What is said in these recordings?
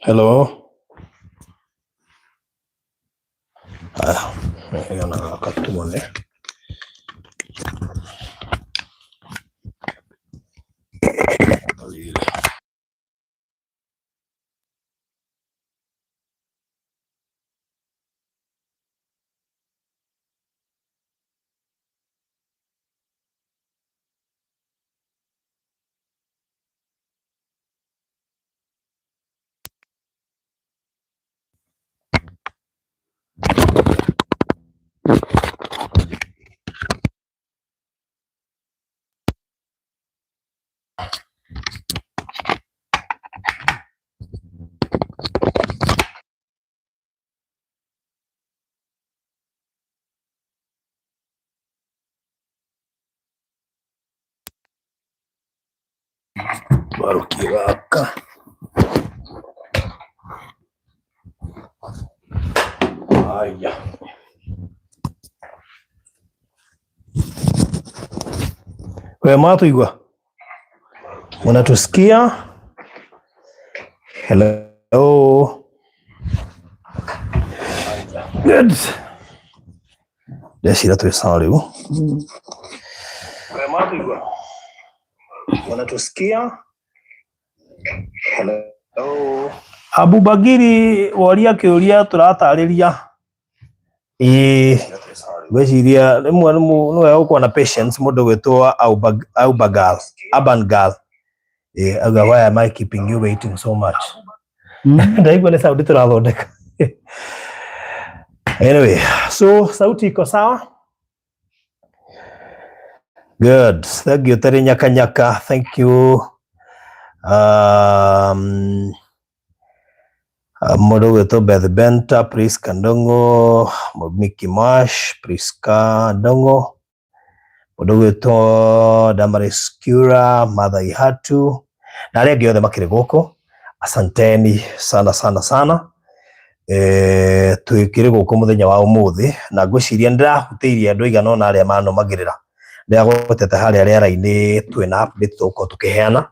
Hello. Haya, heana gaka tuone. Twarũkie gaka. Haya. We mwatũigua? Munatusikia? Hello. Good. Ndeciria twĩ sawa rĩu. We mwatũigua? Munatusikia? Hello. Abubagiri woria kĩũria tũratarĩria. Ĩĩ ngwĩciria rĩmwe nĩ wega gũkorwo na patience mũndũ ũgwĩtwo Aubagal, Urban Girl. Ĩĩ auga why am I keeping you waiting so much? Ndaigua nĩ sauti tũrathondeka. Anyway, so sauti iko sawa? Good. Thank you, Terry Nyakanyaka. Thank you. Mũndũ ũgwĩtwo Beth Benta, Priska Ndung'u, Mickey Mash, Priska Ndung'u, mũndũ ũgwĩtwo Damaris Cura, Martha Ihatu, na arĩa angĩ othe makĩrĩ gũkũ. Asanteni sana sana sana. Eh, twĩkĩrĩ gũkũ mũthenya wa ũmũthĩ na ngwĩciria nĩndĩrahutĩirie andũ aigana ũna arĩa manũmagĩrĩra ndĩragwetete harĩa rĩera-inĩ twĩna update tũgũkorwo tũkĩheana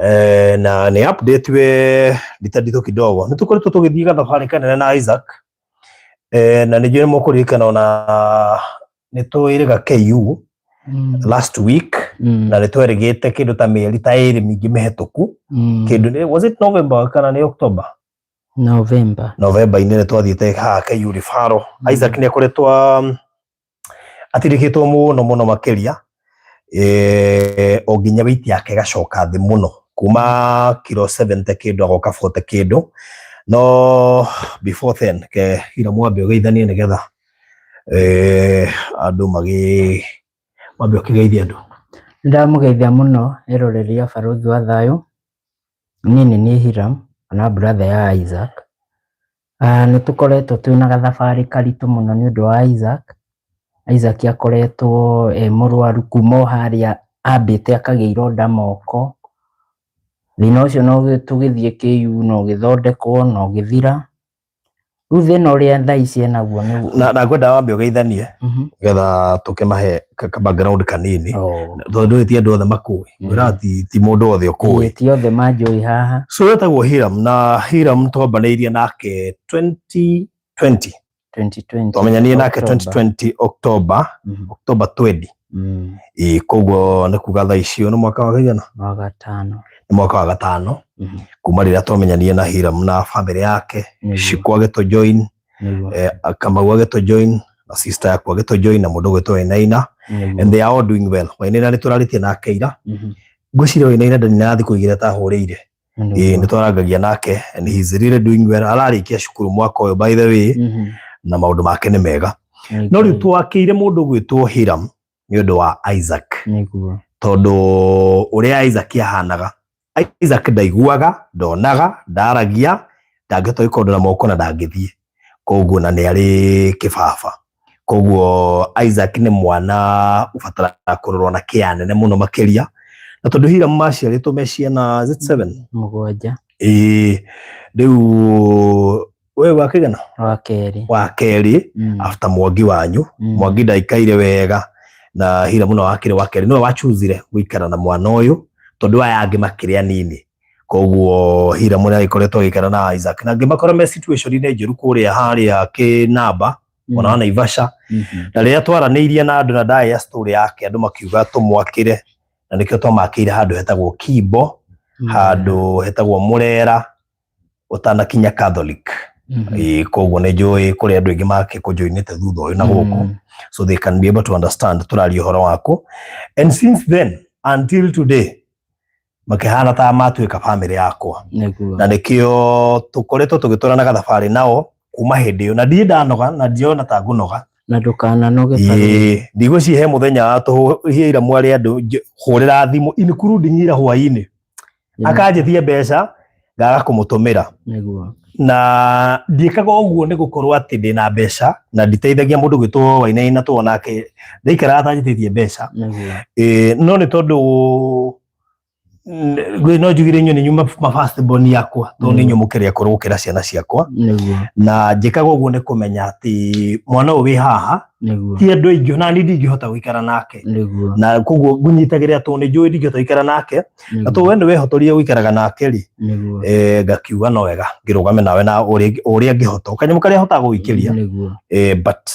eh, na nĩ update we ndita nditũ kidogo nĩ tũkoretwo tũgĩthiĩ gathabarĩ kanene na Isaac eh, na nĩ njũĩ nĩ mũkũririkana ona nĩ twĩrĩga KU last week na nĩ twerĩgĩte kĩndũ ta mĩeri ta ĩrĩ mingĩ mĩhetũku kĩndũ nĩ was it November kana nĩ October? November. November-inĩ nĩ twathiĩte haha KU Referral. Isaac nĩ akoretwo atirikĩtwo mũno mũno makĩria eh, o nginya weight yake ĩgacoka thĩ mũno kuma kilo 70 kĩndũ agoka 40 kĩndũ no before then ke ira mwambe ũgeithanie nĩgetha eh, andũ magĩ mwambe ũkĩgeithie andũ. Nĩndamũgeithia mũno eroreri a Barũthi wa Thayũ. Niĩ nĩ niĩ Hiram kana brother ya Isaac. Nĩ tũkoretwo twĩna gathabarĩ karitũ mũno nĩ ũndũ wa Isaac. Isaac akoretwo e mũrwaru kuma o harĩa ambĩte akagĩa ironda moko. Thĩna ũcio no tũgĩthiĩ KU na ũgĩthondekwo na ũgĩthira. Rĩu thĩna ũrĩa thaa ici enaguo nĩ Na ngwenda wambe ũgeithanie getha tũkĩmahe ka background kanini tondũ ti andũ othe makũĩ ngwĩra ti mũndũ wothe ũkũĩ. Ti othe manjũĩ haha. So wetagwo Hiram na Hiram twambanĩirie nake 2020. 2020. Twamenyanire nake 2020 October, October 20. Ĩĩ koguo nĩ kuga thaa icio nĩ mwaka wa kaigana? Wa gatano. Nĩ mwaka wa gatano kuma rĩrĩa twamenyanire na Hiram na family yake. Shiku agĩtũ join, eh, Kamau agĩtũ join na sister yaku agĩtũ join na mũndũ ũgwĩtwo Wainaina and they are all doing well. Wainaina nĩ tũrarĩtie nake ira. Ngwĩciria Wainaina ndaninaga thikũ igĩrĩ atahũrĩire. Ĩĩ nĩ twarangagia nake and he is really doing well. Ararĩkia cukuru mwaka ũyũ by the way na maũndũ make nĩ mega. No rĩu twakĩire mũndũ ũgwĩtwo Hiram nĩ ũndũ wa Isaac. Tondũ ũrĩa Isaac ahanaga, Isaac ndaiguaga, ndonaga, ndaragia, ndangĩhota gwĩka ũndũ na moko na ndangĩthiĩ. Koguo na nĩ arĩ kĩbaba. Koguo Isaac nĩ mwana ũbataraga kũrorwo na kĩa nene mũno makĩria. Na tondũ Hiram maciarĩtwo me ciana is it seven? Mũgwanja. Ĩĩ, rĩu we wa kĩgana? Wa kerĩ. Wa kerĩ, after Mwangi wanyu. Mwangi ndaikaire wega na Hiram no wakĩrĩ wa kerĩ. Nĩwe wachoosire gũikara na mwana ũyũ tondũ aya angĩ makĩrĩ anini. Koguo Hiram nĩ agĩkoretwo agĩikara na Isaac na ngĩmakora me situation-inĩ njũru kũrĩa harĩa Kĩnamba mwena wa Naivasha. Na rĩrĩa twaranĩirie na andũ na ndaya story yake, andũ makiuga tũmwakĩre, na nĩkĩo twamakĩire handũ hetagwo Kimbo, handũ hetagwo Mũrera ũtanakinya Catholic. Ĩĩ, koguo nĩ njũĩ kũrĩ andũ aingĩ makĩkũjoinĩte thutha ũyũ na gũkũ, so they can be able to understand tũraria ũhoro waku. And since then until today makĩhana ta matuĩka family yakwa. Nĩguo. Na nĩkĩo tũkoretwo tũgĩtwarana gathabarĩ nao kuma hĩndĩ ĩyo, na ndirĩ ndanoga na ndirona ta ngũnoga. Na ndũkananoge barũthi. Ĩĩ, ndigwĩciria he mũthenya tũhĩira mwarĩ andũ hũrĩra thimũ including ira hwainĩ akanjĩtie mbeca ngaga kũmũtũmĩra. Nĩguo. Na ndiĩkaga ũguo nĩ gũkorwo atĩ ndĩna mbeca na nditeithagia mũndũ gwĩtwo Wainaina tũ onake ndaikaraga atanjĩtĩtie mbeca. Nĩguo. Ĩĩ, no nĩ tondũ no njugire inyuĩ nĩ inyuĩ ma first born yakwa, tondũ nĩ inyuĩ mũkĩrĩ akũrũ gũkĩra ciana ciakwa. Nĩguo. Na njĩkaga ũguo nĩ kũmenya atĩ mwana ũyũ wĩ haha Nĩguo. ti andũ aingĩ, ona niĩ ndingĩhota gũikara nake. Nĩguo. Na koguo ngũnyitagĩrĩra tondũ nĩ njũĩ ndingĩhota gũikara nake, na tondũ we nĩ wehotorire gũikaraga nake rĩ, Nĩguo. Ngakiuga no wega ngĩrũgame nawe na ũrĩa ngĩhota, kanyamũ karĩa hotaga gũgĩkĩria. Nĩguo. But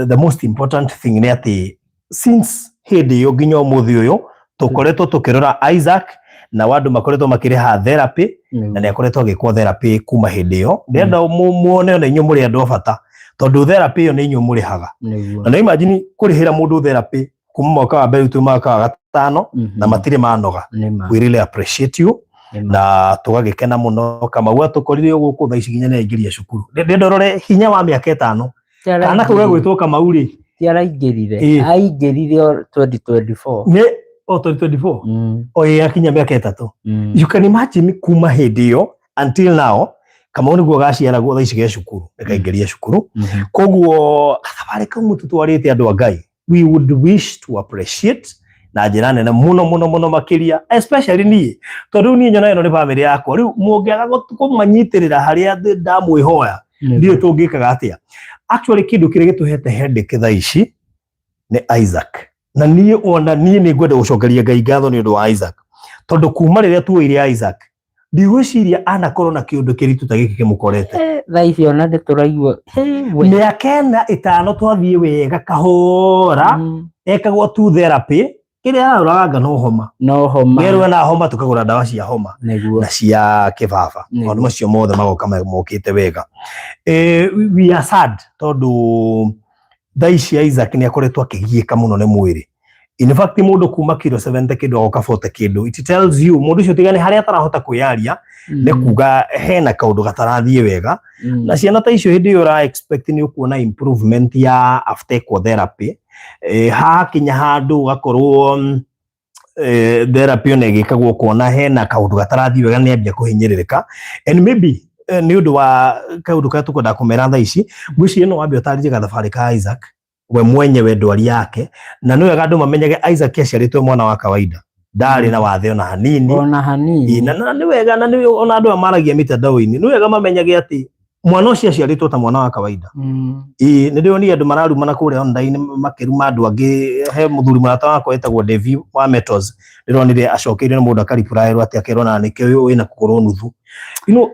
the most important thing nĩ atĩ since hĩndĩ ĩyo nginya ũmũthĩ ũyũ tũkoretwo tũkĩrora Isaac, na andũ makoretwo makĩrĩha therapy, na nĩ akoretwo agĩkwo therapy kuma hĩndĩ ĩyo. Ndĩrenda muone ona inyuĩ mũrĩ andũ a bata, tondũ therapy ĩyo nĩ inyuĩ mũrĩhaga. Nĩguo. Na no imagine kũrĩhĩra mũndũ therapy kuma mwaka wa mbere tu mwaka wa gatano na matirĩ manoga. Nĩma. We really appreciate you. Nĩma. Na tũgagĩkena mũno. Kamau atũkorire gũkũ thaa ici nginya nĩ aingĩria cukuru. Ndĩrenda ũrore hinya wa mĩaka 5, kana kau gegwĩtwo Kamau rĩ. Ti araingĩrire. Ĩĩ. Aingĩrire o 2024. Nĩ o 2024. O ĩ akinya mĩaka 3. You can imagine kuma hĩndĩ ĩyo until now Kamau nĩguo gaciaragwo, thaa ici ge cukuru, nĩkaingĩria cukuru. Koguo gathabarĩ kau mũtũtwarĩte, andũ a Ngai, we would wish to appreciate na njĩra nene mũno mũno mũno makĩria, especially niĩ, tondũ rĩu niĩ nyonaga ĩno nĩ family yakwa. Rĩu mũngĩaga kũmanyitĩrĩra harĩa ndamwĩhoya, ndiũĩ tũngĩkaga atĩa. Actually kĩndũ kĩrĩa gĩtũhete headache thaa ici nĩ Isaac, na niĩ ona niĩ nĩ ngwenda gũcokeria Ngai ngatho nĩ ũndũ wa Isaac, tondũ kuma rĩrĩa tuoire Isaac ndigwĩciria anakorwo na kĩũndũ kĩritũ ta gĩkĩ kĩmũkorete. Thaa ici ona nĩ tũraigua hey, we. Mĩaka 4 5 twathiĩ wega kahora, ekagwo tu therapy kĩrĩa aroraganga no homa. No homa. Werwo na homa tukagũra ndawa cia homa Nĩguo. na cia kĩbaba. Nĩguo. Maũndũ macio mothe magoka mokĩte wega. We are sad tondũ thaa ici Isaac nĩ akoretwo akĩgiĩka mũno nĩ mwĩrĩ. In fact mũndũ kuma kiro 70 kĩndũ agoka 40 kĩndũ, it tells you mũndũ ũcio tiga nĩ harĩa atarahota kwĩyaria, nĩ kuga hena kaũndũ gatarathiĩ wega. Na ciana ta icio hĩndĩ ĩyo ũra expect nĩ ũkuona improvement ya after eco therapy, hakinya handũ ũgakorwo therapy ona ĩgĩkagwo ũkona hena kaũndũ gatarathiĩ wega, nĩ ambia kũhinyĩrĩrĩka. And maybe nĩ ũndũ wa kaũndũ karĩa tũkwenda kũmera thaa ici, ngwĩciria no wambe ũtarĩrie gathabarĩ ka Isaac we mwenyewe, ndwari yake, na nĩ wega andũ mamenyage Isaac aciarĩtwo mwana wa kawaida, ndarĩ na wathe ona hanini. Ona hanini. Ĩ, na nĩ wega na nĩ ona andũ aya maragia mitandao-inĩ nĩ wega mamenyage atĩ mwana ũcio aciarĩtwo ta mwana wa kawaida. Ĩ, nĩ ndĩronire andũ mararumana kũrĩa online makĩruma andũ angĩ. He mũthuri mũrata wakwa wĩtagwo Devi wa Metals, ndĩronire acokeire nĩ mũndũ akaripuraĩrwo atĩ akerwo na nĩkĩo wĩna kũgũrũ nuthu.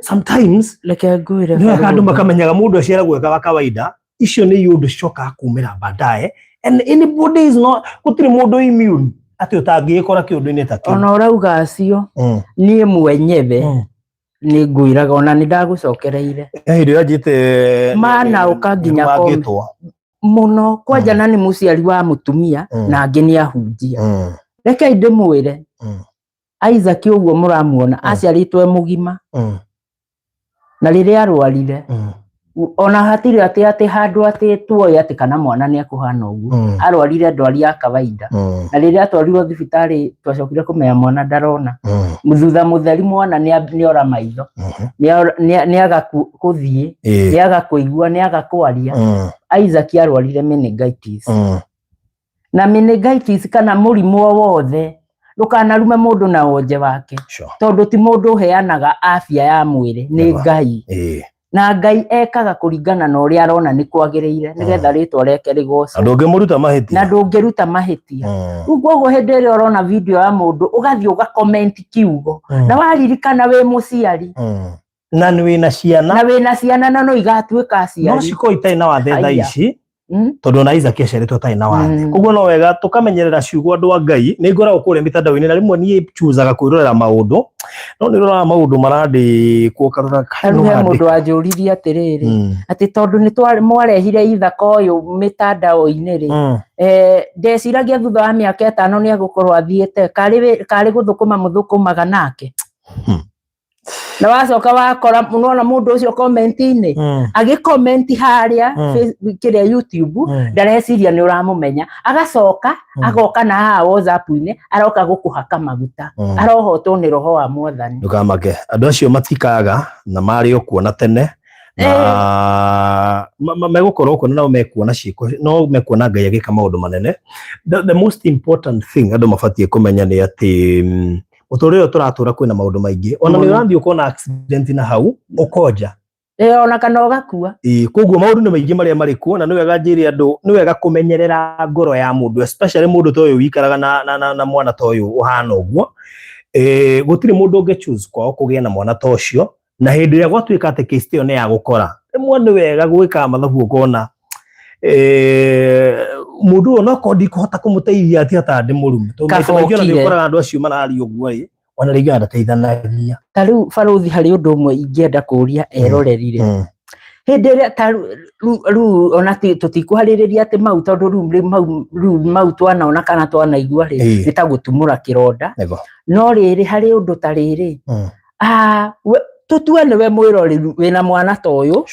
Sometimes Reke ngwĩre, nĩ wega andũ Barũthi. makamenyaga mũndũ aciaragwo eka wa kawaida. Icio nĩ iũndũ cicokaga kumĩra baadaye, and anybody is not, gũtirĩ mũndũ immune atĩ ũtangĩĩkora kĩũndũ-inĩ ta kĩu. Ona ũrauga acio, niĩ mwenyewe nĩ ngwĩraga ona nĩ ndagũcokereire. He hĩndĩ ĩrĩa njĩte Mana ũka nginya mangĩtwo mũno kwanja, na nĩ mũciari wa mũtumia na angĩ nĩ ahunjia. Rekei ndĩmwĩre, Isaac ũguo mũramuona aciarĩtwo e mũgima, na rĩrĩa arwarire ona hatirĩ atĩ handũ atĩ tuoĩ atĩ kana mwana nĩ akũhana ũguo. Arwarire ndwari ya kawaida, na rĩrĩa atwarirwo thibitarĩ twacokire kũmenya mwana ndarona. Thutha mũtheri mwana nĩ ora maitho, nĩ aga kũthiĩ, nĩ aga kũigua, nĩ aga kwaria. Isaac arwarire meningitis. Na meningitis kana mũrimũ o wothe, ndũkanarume mũndũ na wonje wake, tondũ ti mũndũ ũheanaga afya ya mwĩrĩ, nĩ Never. Ngai. Na Ngai ekaga kũringana na ũrĩa arona nĩ kwagĩrĩire nĩgetha rĩtwa rĩake Na rĩgocwo. ndũngĩmũruta mahĩtia. Na ndũngĩruta mahĩtia. Rĩu koguo hĩndĩ ĩrĩa ũrona video ya mũndũ ũgathiĩ ũga-comment kiugo na waririkana wĩ mũciari Na nĩ wĩna ciana. Na wĩna ciana na no igatuĩka No aciari. cikorwo itarĩ na wathe thaa Aya. ici tondũ ona Isaac aciarĩtwo atarĩ na wathe. Koguo no wega tũkamenyerera ciugo andũ a Ngai. Nĩ ngoragwo kũrĩa mitandao-inĩ na rĩmwe niĩ chuzaga kwĩrorera maũndũ, no nĩ ũroraga maũndũ marandĩkwo ũkarora Ta rĩu he mũndũ wanjũririe atĩrĩrĩ, atĩ tondũ nĩ mwarehire ithaka ũyũ mĩtandao-inĩ rĩ, ndeciragia thutha wa mĩaka 5 nĩ egũkorwo athiĩte, karĩ gũthũkũma mũthũkũmaga nake. Na wacoka wakora nona mũndũ ũcio comment-inĩ agĩ-comment harĩa Facebook kĩrĩa YouTube, ndareciria nĩ ũramũmenya, agacoka agoka na haha WhatsApp-inĩ aroka gũkũhaka maguta, arohotwo nĩ roho wa Mwathani. Ndũkamake, andũ acio matikaga na marĩ o kuona tene na megũkorwo kuona nao mekuona ciĩko, no mekuona Ngai agĩka maũndũ manene. The most important thing andũ mabatiĩ kũmenya nĩ atĩ mũtũrĩre ũyũ tũratũra kwĩna maũndũ maingĩ, ona nĩ ũrathiĩ ũkona accident na hau ũkonja. Ona kana ũgakua. Koguo maũndũ nĩ maingĩ marĩa marĩ kuo, na nĩ wega njĩre andũ, nĩ wega kũmenyerera ngoro ya mũndũ, especially mũndũ ta ũyũ wikaraga na mwana ta ũyũ ũhana ũguo. Gũtirĩ mũndũ ũngĩ choose kwao kũgĩa na mwana ta ũcio, na hĩndĩ ĩrĩa gwatuĩka atĩ case ĩyo nĩ ya gũkora, rĩmwe nĩ wega gwĩka mathabu ũkona mũndũ ũyũ no korwo ndikũhota kũmũteithia atĩ ata ndĩ mũrume, tondũ maita maingĩ ona nĩ ũkoraga andũ acio mararia ũguo ĩ, ona rĩngĩ ona ndateithanagia. Ta rĩu barũthi, harĩ ũndũ ũmwe ingĩenda kũria eroreri rĩ, hĩndĩ ĩrĩa ta rĩu ona tũtikũharĩrĩria atĩ mau, tondũ rĩu mau twanaona kana twanaigua rĩ, nĩ ta gũtumũra kĩronda. No rĩrĩ, harĩ ũndũ ta rĩrĩ, tũtue nĩwe mwĩroreri wĩna mwana ta ũyũ,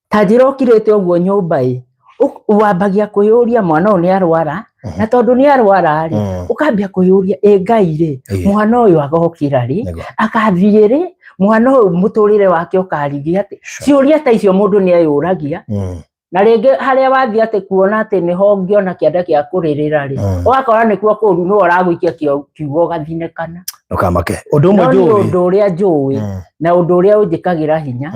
ta njĩra ũkirĩte ũguo nyũmba ĩ, wambagia kwĩyũria mwana ũyũ nĩ arwara, na tondũ nĩ arwara rĩ, ũkambia kwĩyũria ĩ Ngai rĩ, mwana ũyũ agokĩra rĩ, akathiĩ rĩ, mwana ũyũ mũtũrĩre wake ũkarigia atĩ. Ciũria ta icio mũndũ nĩ eyũragia, na rĩngĩ harĩa wathiĩ atĩ kuona atĩ nĩho ũngĩona kĩanda kĩa kũrĩrĩra rĩ, ũgakora nĩkuo kũru, nĩwe ũragũikia kiugo ũgathinĩkana. Ndũkamake. Ũndũ ũmwe No nĩ njũĩ. ũndũ ũrĩa njũĩ na ũndũ ũrĩa ũnjĩkagĩra hinya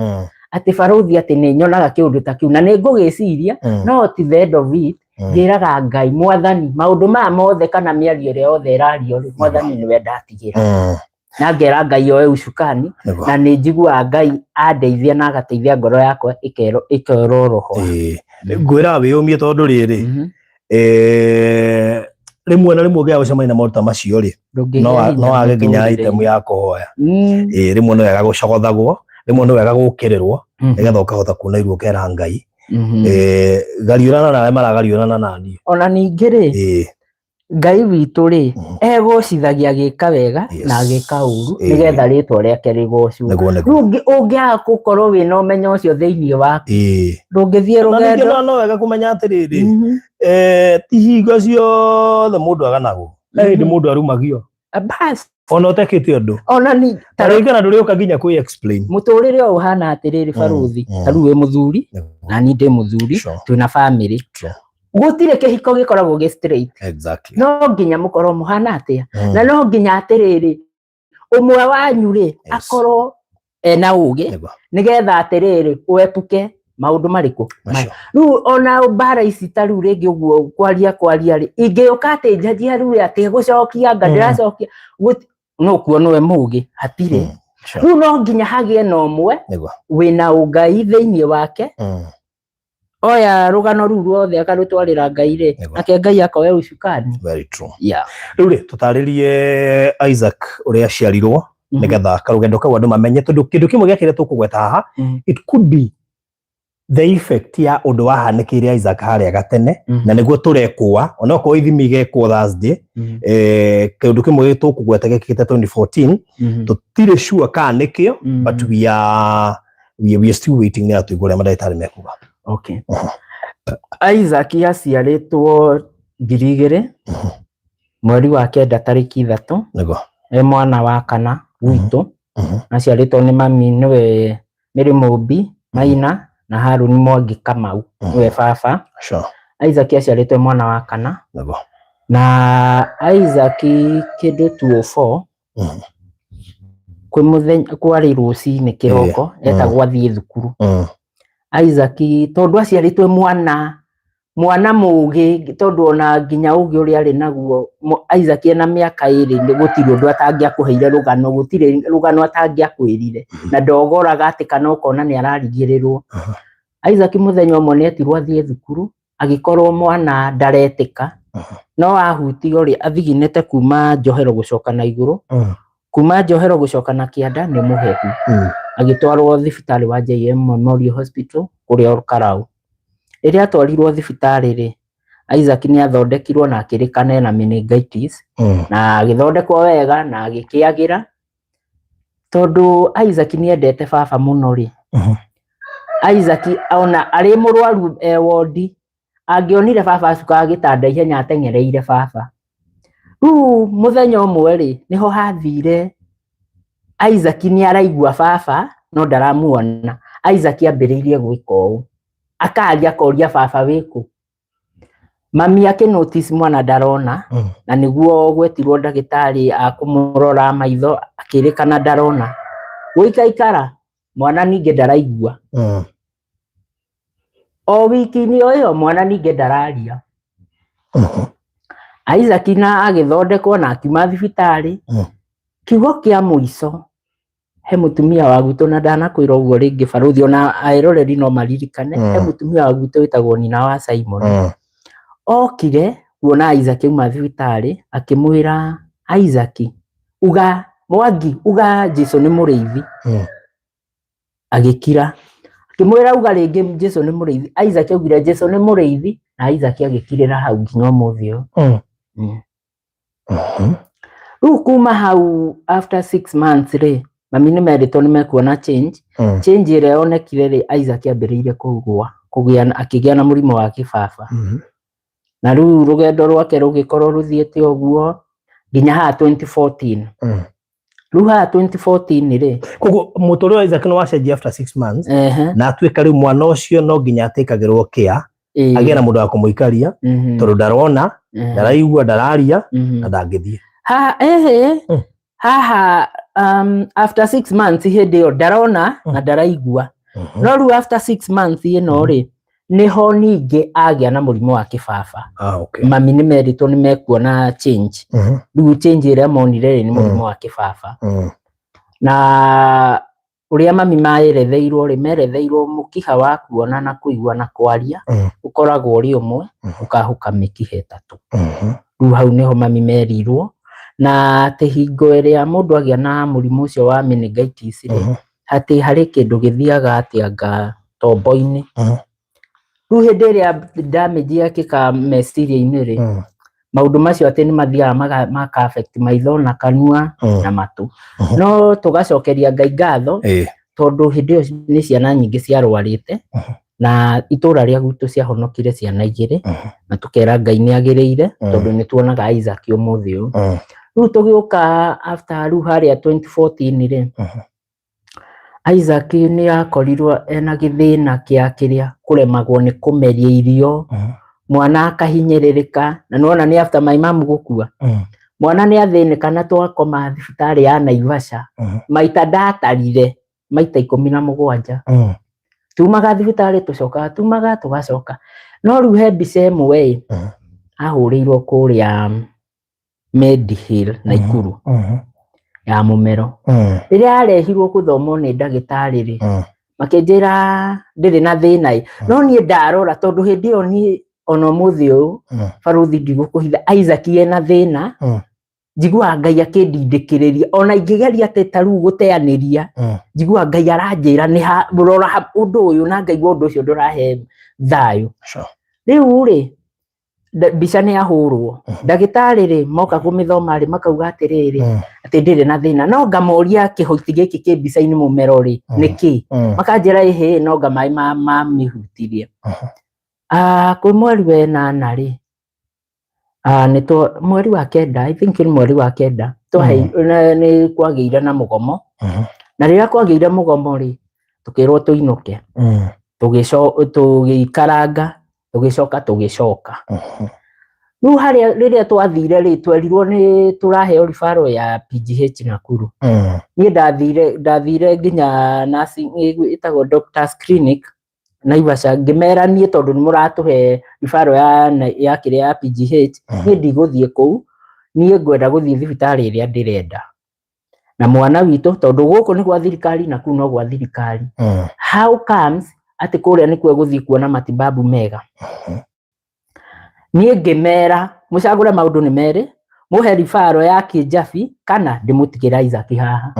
atĩ barũthi atĩ nĩ nyonaga kĩũndũ ta kĩu na nĩ ngũgĩciria, no ti the end of it. Njĩraga Ngai, Mwathani, maũndũ maya mothe kana mĩario ĩrĩa yothe ĩrario rĩ, Mwathani nĩwe ndatigĩra, na ngera Ngai oe ucukani, na nĩ njiguaga Ngai andeithia na agateithia ngoro yakwa ĩkeroroha. Ngwĩraga wĩyũmie, tondũ rĩrĩ, rĩmwe na rĩmwe ũngĩaga gũcemania na maũndũ ta macio rĩ, no wage nginya item ya kũhoya. Rĩmwe nĩ wega gũcogothagwo, rĩmwe nĩ wega gũkĩrĩrwo, nĩgetha ũkahota kuona iruo ũkera Ngai, gariũrana na arĩa maragariũrana na niĩ. Ona ningĩ rĩ, Ngai witũ rĩ, egocithagia agĩka wega na agĩka ũru nĩgetha rĩtwa rĩake rĩgocwo. Rĩu ũngĩaga gũkorwo wĩna ũmenyo ũcio thĩinĩ waku, ndũngĩthiĩ rũgendo. No wega kũmenya atĩrĩrĩ, ti hingo ciothe mũndũ aganagwo, he hĩndĩ mũndũ arumagio Bas. Ona ũtekĩte ũndũ. Ona ni ta rĩngĩ na ndũrĩũka nginya kwĩ explain. Mũtũrĩre ũyũ ũhana atĩrĩrĩ, barũthi, ta rĩu wĩ mũthuri na niĩ ndĩ mũthuri, twĩna bamĩrĩ, gũtirĩ kĩhiko gĩkoragwo gĩ straight. No nginya mũkorwo mũhana atĩa, na no nginya atĩrĩrĩ ũmwe wanyu rĩ akorwo ena ũgĩ nĩgetha atĩrĩrĩ ũepuke maũndũ marĩkũ. Rĩu ona mbara ici ta rĩu rĩngĩ ũguo kwaria kwaria rĩ, ingĩũka atĩ njanjia rĩu atĩ gũcokia nga ndĩracokia, no kuo nĩwe mũgĩ hatirĩ. Rĩu no nginya hagĩe na ũmwe wĩna ũngai thĩinĩ wake, oya rũgano rũu ruothe akarũtwarĩra Ngai rĩ, nake Ngai akoya ucukani. Very true. Rĩu rĩ, tũtarĩrie Isaac ũrĩa aciarirwo, nĩgetha karũgendo kau andũ mamenye, tondũ kĩndũ kĩmwe gĩa kĩrĩa tũkũgweta haha, it could be the effect ya ũndũ wahanĩkĩire Isaac harĩa gatene, na nĩguo tũrekũa onokorwo ithimi igekwo Thursday. Kĩndũ kĩmwe tũkũgweta gĩkĩte 2014, tũtirĩ sure kana nĩkĩo, but we are still waiting nĩ tũigue ũrĩa mandagĩtarĩ mekuga. Okay. Isaac aciarĩtwo 2000 mweri wa 9 tarĩki 3. E mwana wa kana gwitũ. Aciarĩtwo nĩ mami nĩwe Mary Mũmbi Maina na Haruni Mwangi Kamau nĩwe baba. Isaac aciarĩtwo e mwana wa kana. Na Isaac kĩndũ 204. Kwĩ mũthenya kwarĩ rũcinĩ kĩroko etagwo athiĩ thukuru. Isaac tondũ aciarĩtwo mwana mwana mũgĩ, tondũ ona nginya ũgĩ ũrĩa arĩ naguo, Isaac ena mĩaka 2 nĩ gũtirĩ ũndũ atangĩakũheire rũgano, gũtirĩ rũgano atangĩakwĩrire, na ndogoraga atĩ kana ũkona nĩ ararigĩrĩrwo. Isaac mũthenya ũmwe nĩ etirwo athiĩ thukuru, agĩkorwo mwana ndaretĩka, no ahutio rĩ athiginĩte kuma njohero gũcoka na igũrũ, kuma njohero gũcoka na kĩanda nĩ mũhehu. Agĩtwarwo thibitarĩ wa JM Memorial Hospital kũrĩa Olkalau. Rĩrĩa atwarirwo thibitarĩ rĩ, Isaac nĩ athondekirwo na akĩrĩkana ena meningitis, na agĩthondekwo wega na agĩkĩagĩra. Tondũ Isaac nĩ endete baba mũno rĩ, Isaac ona arĩ mũrwaru e wondi, angĩonire baba acukaga gĩtanda ihenya ateng'ereire baba. Rĩu mũthenya ũmwe rĩ, nĩho hathire Isaac nĩ araigua baba no ndaramuona. Isaac ambĩrĩirie gwĩka ũũ, akaria akoria baba wĩkũ. Mami akĩ notice mwana ndarona, na nĩguo gwetirwo ndagĩtarĩ akũmũrora maitho, akĩrĩkana ndarona. Gũikaikara mwana ningĩ ndaraigua. O wiki-inĩ o ĩyo mwana ningĩ ndararia. Isaac na agĩthondekwo na akiuma thibitarĩ. Kiugo kĩa mũico he mũtumia wa gwitũ, na ndanakwĩra ũguo rĩngĩ barũthi, ona eroreri no maririkane, he mũtumia wa gwitũ wĩtagwo nyina wa Simon. Okire kuona Isaac auma thibitarĩ, akĩmwĩra Isaac, uga Mwangi, uga Jesu nĩ mũrĩithi. Agĩkira. Akĩmwĩra uga rĩngĩ Jesu nĩ mũrĩithi. Isaac augire Jesu nĩ mũrĩithi, na Isaac agĩkirĩra hau nginya ũmũthĩ ũyũ. Rĩu kuma hau after 6 months rĩ, mami nĩ merĩtwo nĩ mekuona change. Change ĩrĩa yonekire rĩ, Isaac ambĩrĩirie kũgũa, kũgĩa akĩgĩa na mũrimũ wa kĩbaba. Na rĩu rũgendo rwake rũgĩkorwo rũthiĩte ũguo nginya haha 2014. Rĩu haha 2014 rĩ, Koguo mũtũrĩre wa Isaac nĩ wacenjia after 6 months, na atuĩka rĩu mwana ũcio no nginya atĩkagĩrwo kĩa, agĩe na mũndũ wa kũmũikaria, tondũ ndarona, ndaraigua, ndararia, na ndangĩthiĩ. Haha haha after 6 months hĩndĩ ĩyo ndarona na ndaraigua. No rĩu after 6 months ĩno rĩ, nĩho ningĩ agĩa na mũrimũ wa kĩbaba. Mami nĩ merĩtwo nĩ mekuona change. Rĩu change ĩrĩa monire rĩ, nĩ mũrimũ wa kĩbaba. Na ũrĩa mami maeretheirwo rĩ, meretheirwo mũkiha wa kuona na kũigua na kwaria ũkoragwo ũrĩ ũmwe, ũkahũka mĩkiha 3. Rĩu hau nĩho mami merirwo, na atĩ hingo ĩrĩa mũndũ agĩa na mũrimũ ũcio wa meningitis rĩ, atĩ harĩ kĩndũ gĩthiaga atĩ tombo-inĩ. Rĩu hĩndĩ ĩrĩa damage yekĩka meciria-inĩ rĩ, maũndũ macio atĩ nĩ mathiaga maka affect maitho na kanua na matũ. No tũgacokeria Ngai ngatho, tondũ hĩndĩ ĩyo nĩ ciana nyingĩ ciarwarĩte, na itũra rĩa gwitũ ciahonokire ciana 2, na tũkera Ngai nĩ agĩrĩire, tondũ nĩ tuonaga Isaac ũmũthĩ ũyũ. Rĩu tũgĩũka after rĩu harĩa 2014 rĩ, Isaac nĩ akorirwo ena gĩthĩna kĩa kĩrĩa kũremagwo nĩ kũmeria irio, mwana akahinyĩrĩrĩka, na nĩwona nĩ after my mom gũkua. Mwana nĩ athĩnĩka na twakoma thibitarĩ ya Naivasha, maita ndatarire maita 17. Tumaga thibitarĩ tũcokaga, tumaga tũgacoka. No rĩu he mbica ĩmwe ĩ, ahũrĩirwo kũrĩa Medihill Naikuru ya mũmero. Rĩrĩa arehirwo gũthomwo nĩ ndagĩtarĩ rĩ, makĩnjĩra ndĩrĩ na thĩna ĩ, no niĩ ndarora tondũ hĩndĩ ĩyo niĩ ona ũmũthĩ ũyũ barũthi ndigũkũhitha Isaac ena thĩna, njiguaga Ngai akĩndindĩkĩrĩria, ona ingĩgeria atĩ ta rĩu gũteanĩria, njiguaga Ngai aranjĩra nĩ rora ũndũ ũyũ, na ngaigua ũndũ ũcio ndũrahe thayũ. Rĩu rĩ, mbica nĩ yahũrwo, ndagĩtarĩ rĩ moka kũmĩthoma rĩ, makauga atĩrĩrĩ, atĩ ndĩrĩ na thĩna, no ngamoria kĩhoti gĩkĩ kĩ mbica-inĩ mũmero rĩ, nĩ kĩ? Makanjĩra ĩhĩ, no nga maĩ mamĩhutirie. Kwĩ mweri wa 8 rĩ, mweri wa 9, I think nĩ mweri wa 9, nĩ kwagĩire na mũgomo. Na rĩrĩa kwagĩire mũgomo rĩ, tũkĩrwo tũinũke. Tũgĩikaranga, tũgĩcoka tũgĩcoka. Rĩu harĩa rĩrĩa twathire rĩ, twerirwo nĩ tũraheo referral ya PGH Nakuru. Niĩ ndathire nginya nursing ĩtagwo Doctors Clinic Naivasha, ngĩmera niĩ tondũ nĩ mũratũhe referral ya kĩrĩa ya PGH, niĩ ndigũthiĩ kũu, niĩ ngwenda gũthiĩ thibitarĩ ĩrĩa ndĩrenda na mwana witũ, tondũ gũkũ nĩ gwa thirikari na kũu no gwa thirikari. How comes atĩ kũrĩa nĩkuo gũthiĩ kuona matibabu mega? Niĩ ngĩmera mũcagũre maũndũ nĩ merĩ, mũhe referral ya Kĩnjabi kana ndĩmũtigĩre Isaac haha.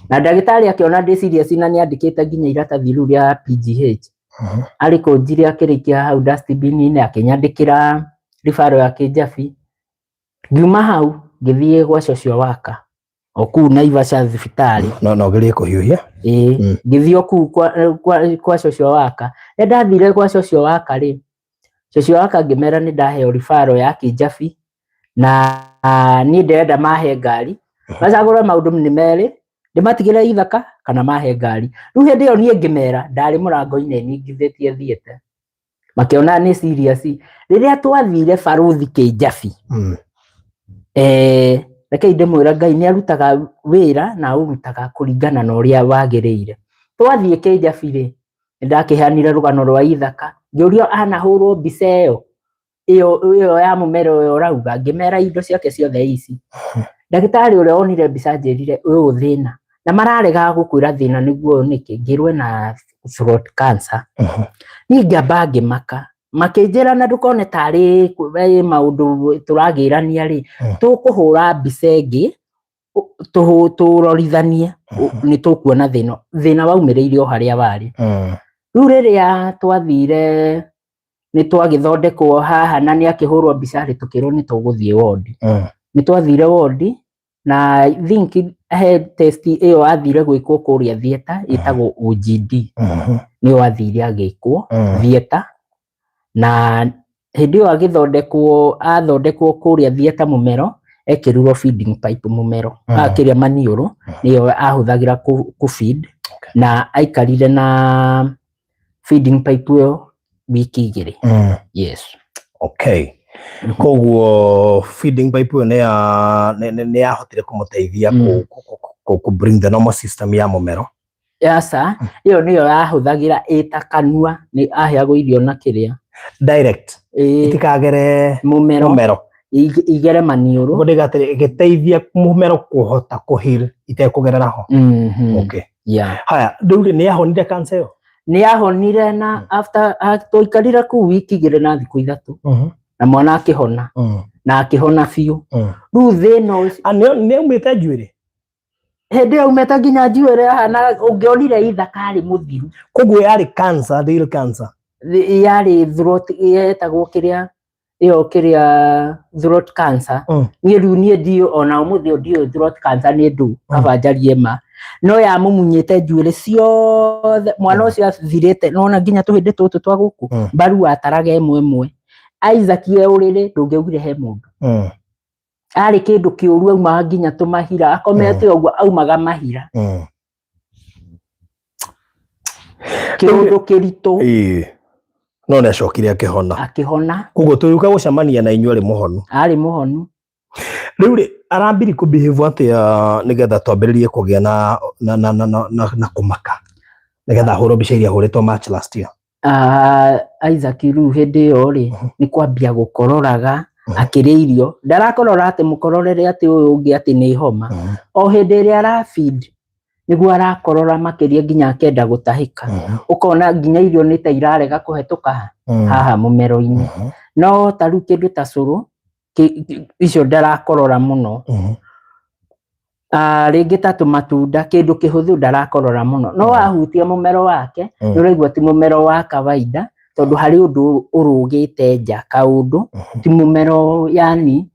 Na ndagĩtarĩ akĩona ndĩ serious na nĩ andĩkĩte nginya iratathi rĩu rĩa PGH. Arĩ kũnjire akĩrĩkia hau dustbin-inĩ akĩnyandĩkĩra referral ya Kĩnjabi. Ngiuma hau ngĩthiĩ gwa social worker o kũu Naivasha thibitarĩ. No gerie kũhiũhia. Ĩĩ, ngĩthiĩ o kũu kwa social worker. Rĩrĩa ndathire kwa social worker rĩ, social worker ngĩmera nĩ ndaheo referral ya Kĩnjabi na niĩ ndĩrenda mahe ngari. Macagũre maũndũ nĩ merĩ, ndĩmatigĩre ithaka kana mahe ngari. Rĩu hĩndĩ ĩyo niĩ ngĩmera ndarĩ mũrango-inĩ ningithĩtie thiĩte. Makĩona nĩ serious. Rĩrĩa twathire Barũthi Kĩnjabi, rekei ndĩmwĩre Ngai nĩ arutaga wĩra na aũrutaga kũringana na ũrĩa wagĩrĩire. Twathiĩ Kĩnjabi rĩ, nĩ ndakĩheanire rũgano rwa ithaka, ngĩũrio anahũrwo mbica ĩyo ĩyo ya mũmera ũyũ ũrauga, ngĩmera indo ciake ciothe ici. Ndagĩtarĩ ũrĩa wonire mbica anjĩrire ũyũ thĩna, na mararegaga gũkwĩra thĩna nĩguo ũyũ nĩkĩ, ngĩrwo ena throat cancer. Niĩ ngĩamba ngĩmaka, makĩnjĩra na ndũkone tarĩ maũndũ tũragĩrania rĩ, tũkũhũra mbica ĩngĩ tũrorithanie, nĩ tũkuona thĩna. Thĩna waumĩrĩire o harĩa warĩ. Rĩu rĩrĩa twathire nĩ twagĩthondekwo haha na nĩ akĩhũrwo mbica rĩ, tũkĩrwo nĩ tũgũthiĩ wondi. Nĩ twathire wondi na I think he test ĩyo athire gwĩkwo kũrĩa theatre ĩtagwo OGD. Nĩyo athire agĩkwo theatre, na hĩndĩ ĩyo agĩthondekwo, athondekwo kũrĩa theatre mũmero, ekĩrirwo feeding pipe mũmero, kĩrĩa maniũrũ nĩyo ahũthagĩra kũ feed, na aikarire na feeding pipe ĩyo wiki 2. Yes. Okay. Koguo feeding pipe ĩyo nĩ yahotire kũmũteithia kũ bring the normal system ya mũmero. Aca, ĩyo nĩyo yahũthagĩra ĩta kanua, nĩ aheagwo irio na kĩrĩa direct, itikagere mũmero, mũmero, igere maniũrũ. Ũguo ndĩgatĩrĩ ĩgĩteithia mũmero kũhota kũ heal itekũgerera ho. Okay. Haya, rĩu rĩ, nĩ ahonire cancer ĩyo? Nĩ ahonire na after twaikarire kũu wiki 2 na thikũ 3, na mwana akĩhona, na akĩhona biũ. Rĩu thĩna ũcio Nĩ aumĩte njuĩrĩ? Hĩndĩ ĩyo aumĩte nginya njuĩrĩ ahana ũngĩonire ithaka arĩ mũthiru. Koguo yarĩ cancer, real cancer? Yarĩ throat, yetagwo kĩrĩa ĩyo kĩrĩa throat cancer. Niĩ rĩu niĩ ndiũ ona ũmũthĩ ũyũ ndiũĩ throat cancer nĩ ndũ, kaba njarie ma. No yamũmunyĩte njuĩrĩ ciothe, mwana ũcio athirĩte, nĩwona nginya tũhĩndĩ tũtũ twa gũkũ, mbaru ataraga ĩmwe ĩmwe. Isaac e ũrĩrĩ ndũngĩaugire he mũndũ. Arĩ kĩndũ kĩũru, aumaga nginya tũmahira, akomete ũguo aumaga mahira. Kĩũndũ kĩritũ. No nĩ acokire akĩhona. Akĩhona. Koguo tũgĩũka gũcemania na inyuĩ arĩ mũhonu. Arĩ mũhonu. Rĩu rĩ, arambiri kũ behave atĩa nĩgetha twambĩrĩrie kũgĩa na kũmaka nĩgetha ahũrwo mbica iria ahũrĩtwo March last year? Isaac rĩu hĩndĩ ĩyo rĩ, nĩ kwambia gũkororaga akĩrĩa irio. Ndarakorora atĩ mũkororere atĩ ũyũ ũngĩ atĩ nĩ homa. O hĩndĩ ĩrĩa ara feed nĩguo arakorora makĩria nginya akenda gũtahĩka. Ũkona nginya irio nĩ ta irarega kũhetũka haha mũmero-inĩ. No ta rĩu kĩndũ ta cũrũ icio ndarakorora mũno. Rĩngĩ ta tũmatunda, kĩndũ kĩhũthũ ndarakorora mũno. No wahutia mũmero wake, nĩ ũraigua ti mũmero wa kawaida, tondũ harĩ ũndũ ũrũgĩte nja kaũndũ, ti mũmero, yani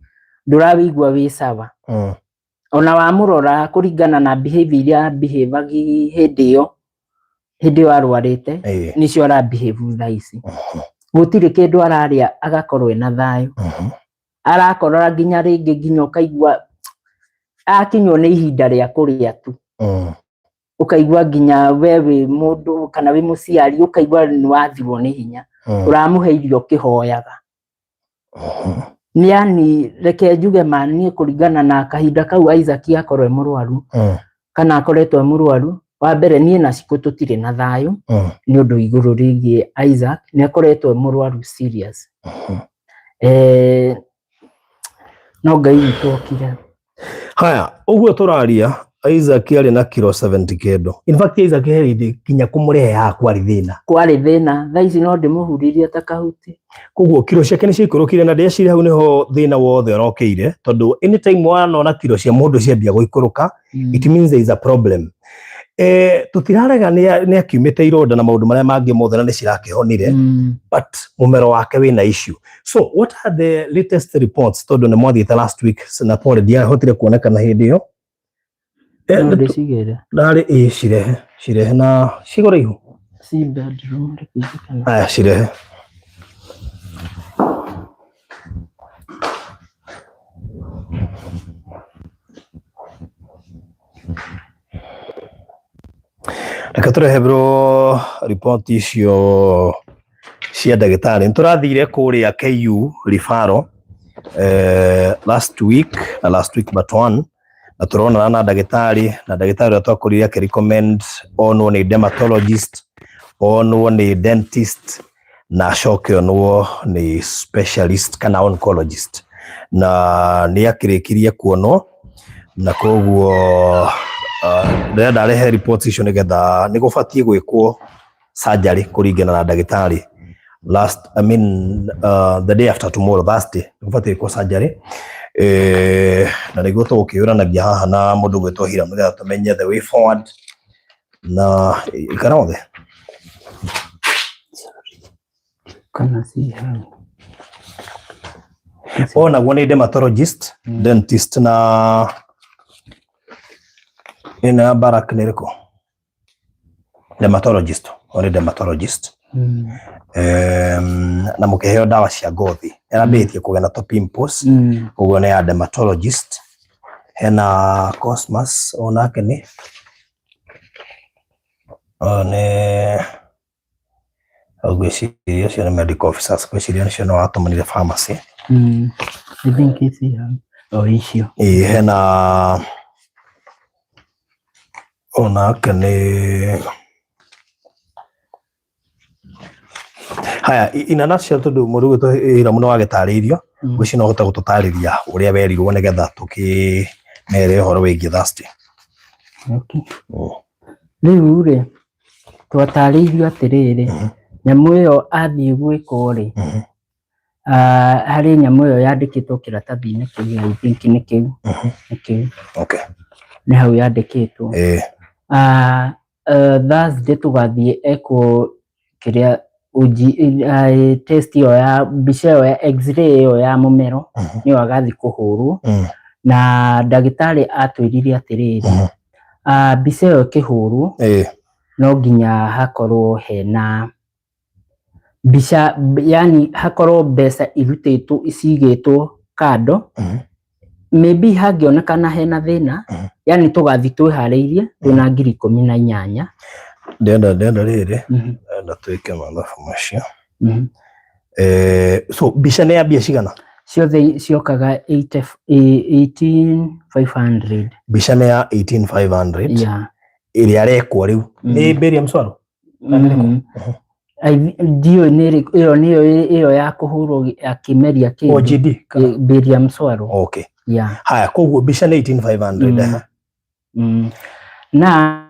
ndũrawĩigua wĩ sawa. Ona wamũrora kũringana na behavior iria behave hĩndĩ ĩyo arwarĩte, nĩcio ara behave thaa ici. Gũtirĩ kĩndũ ararĩa agakorwo ena thayũ. Arakorora nginya rĩngĩ nginya ũkaigua akinywo nĩ ihinda rĩa kũrĩa tu. Ũkaigua nginya we wĩ mũndũ kana wĩ mũciari ũkaigua nĩ wathirwo nĩ hinya. Ũramũhe irio ũkĩhoyaga. Yani reke njuge ma niĩ kũringana na kahinda kau Isaac akorwo e mũrwaru kana akoretwo e mũrwaru, wa mbere niĩ na Cikũ tũtirĩ na thayũ nĩ ũndũ igũrũ rĩgiĩ Isaac nĩ akoretwo e mũrwaru serious. No Ngai witũ okire. Haya, ũguo tũraria Isaac arĩ na kiro 70 kendo. In fact Isaac he hĩndĩ kinya kũmũrehe haha kwarĩ thĩna. Kwarĩ thĩna, thaa ici no ndĩmũhuririe ta kahuti. Koguo kiro ciake nĩ ciaikũrũkire na ndĩreciria hau nĩho thĩna wothe ũrokĩire, tondũ anytime wanona kiro cia mũndũ ciambia gũikũrũka, it means there is a problem. Tũtirarega nĩ akiumĩte ironda na maũndũ marĩa mangĩ mothe na nĩ cirakĩhonire, but mũmero wake wĩna issue. So what are the latest reports, tondũ nĩ mwathiĩte last week na pole ndiahotire kuonekana hĩndĩ ĩyo. No ndĩcigĩre. Ndarĩ ĩ cirehe, cirehe na cigũrũ ihu. Ci bedroom reke njikane. Aya cirehe. Reke tũreherwo riboti icio cia ndagĩtarĩ. Nĩ tũrathire kũrĩa KU referral last week na last week but one, na tũronana na ndagĩtarĩ, na ndagĩtarĩ ũrĩa twakorire akĩ recommend onwo nĩ dermatologist, onwo nĩ dentist, na acoke onwo nĩ specialist kana oncologist, na nĩ akĩrĩkirie kuonwo, na koguo ndĩrenda arehe reports icio nĩgetha nĩ gũbatiĩ gwĩkwo surgery kũringana na ndagĩtarĩ. Last, I mean, the day after tomorrow, Thursday, nĩ gũbatiĩ gwĩkwo surgery. Na nĩguo tũgũkĩũranagia haha na mũndũ gwĩtwo Hiram nĩgetha tũmenye the way forward. Na ikara othe. Kana si hau. Onaguo nĩ dermatologist, dentist na ĩno ya Barak nĩ ĩrĩkũ? Dermatologist, o nĩ dermatologist. Na mũkĩheo ndawa cia ngothi. Ĩrambĩtie kũgĩa na tũ pimples, ũguo nĩ ya dermatologist. Hena Cosmas, onake nĩ nĩ ngwĩciria ũcio nĩ medical officers, ngwĩciria ũcio nĩ watũmanire pharmacy. I think it's hau. O icio. Ĩĩ hena onake nĩ haya in a nutshell, tondũ mũndũ ũgwĩtwo Hiram nĩ wagĩtarĩirio, ngwĩciria no ũhote gũtũtarĩria ũrĩa werirwo nĩgetha tũkĩmere ũhoro wĩgiĩ Thursday. Okay. Rĩu rĩ, twatarĩirio atĩrĩrĩ, nyamũ ĩyo athiĩ gwĩkwo rĩ, harĩ nyamũ ĩyo yandĩkĩtwo kĩratathi-inĩ kĩu, I think nĩ kĩu, nĩ kĩu. Nĩ hau yandĩkĩtwo. Thursday tũgathiĩ ekwo kĩrĩa test ĩyo ya mbica ĩyo ya x-ray ĩyo ya mũmero, nĩyo agathiĩ kũhũrwo. Na ndagĩtarĩ atwĩrire atĩrĩrĩ, mbica ĩyo ĩkĩhũrwo, no nginya hakorwo hena mbica, yani hakorwo mbeca irutĩtwo cigĩtwo kando, maybe hangĩonekana hena thĩna, yani tũgathiĩ twĩharĩirie twĩna 18,000. Ndĩrenda rĩrĩ, ndĩrenda twĩke mathabu macio. So mbica nĩ ya mbia cigana? Ciothe ciokaga 18,500. Mbica nĩ ya 18,500. Ĩrĩa arekwo rĩu nĩ barium swallow? Ndiũĩ nĩ ĩrĩkũ, ĩyo nĩyo ĩyo ya kũhũrwo akĩmeria kĩndũ. OGD? Barium swallow. Okay. Haya, koguo mbica nĩ 18,500. Na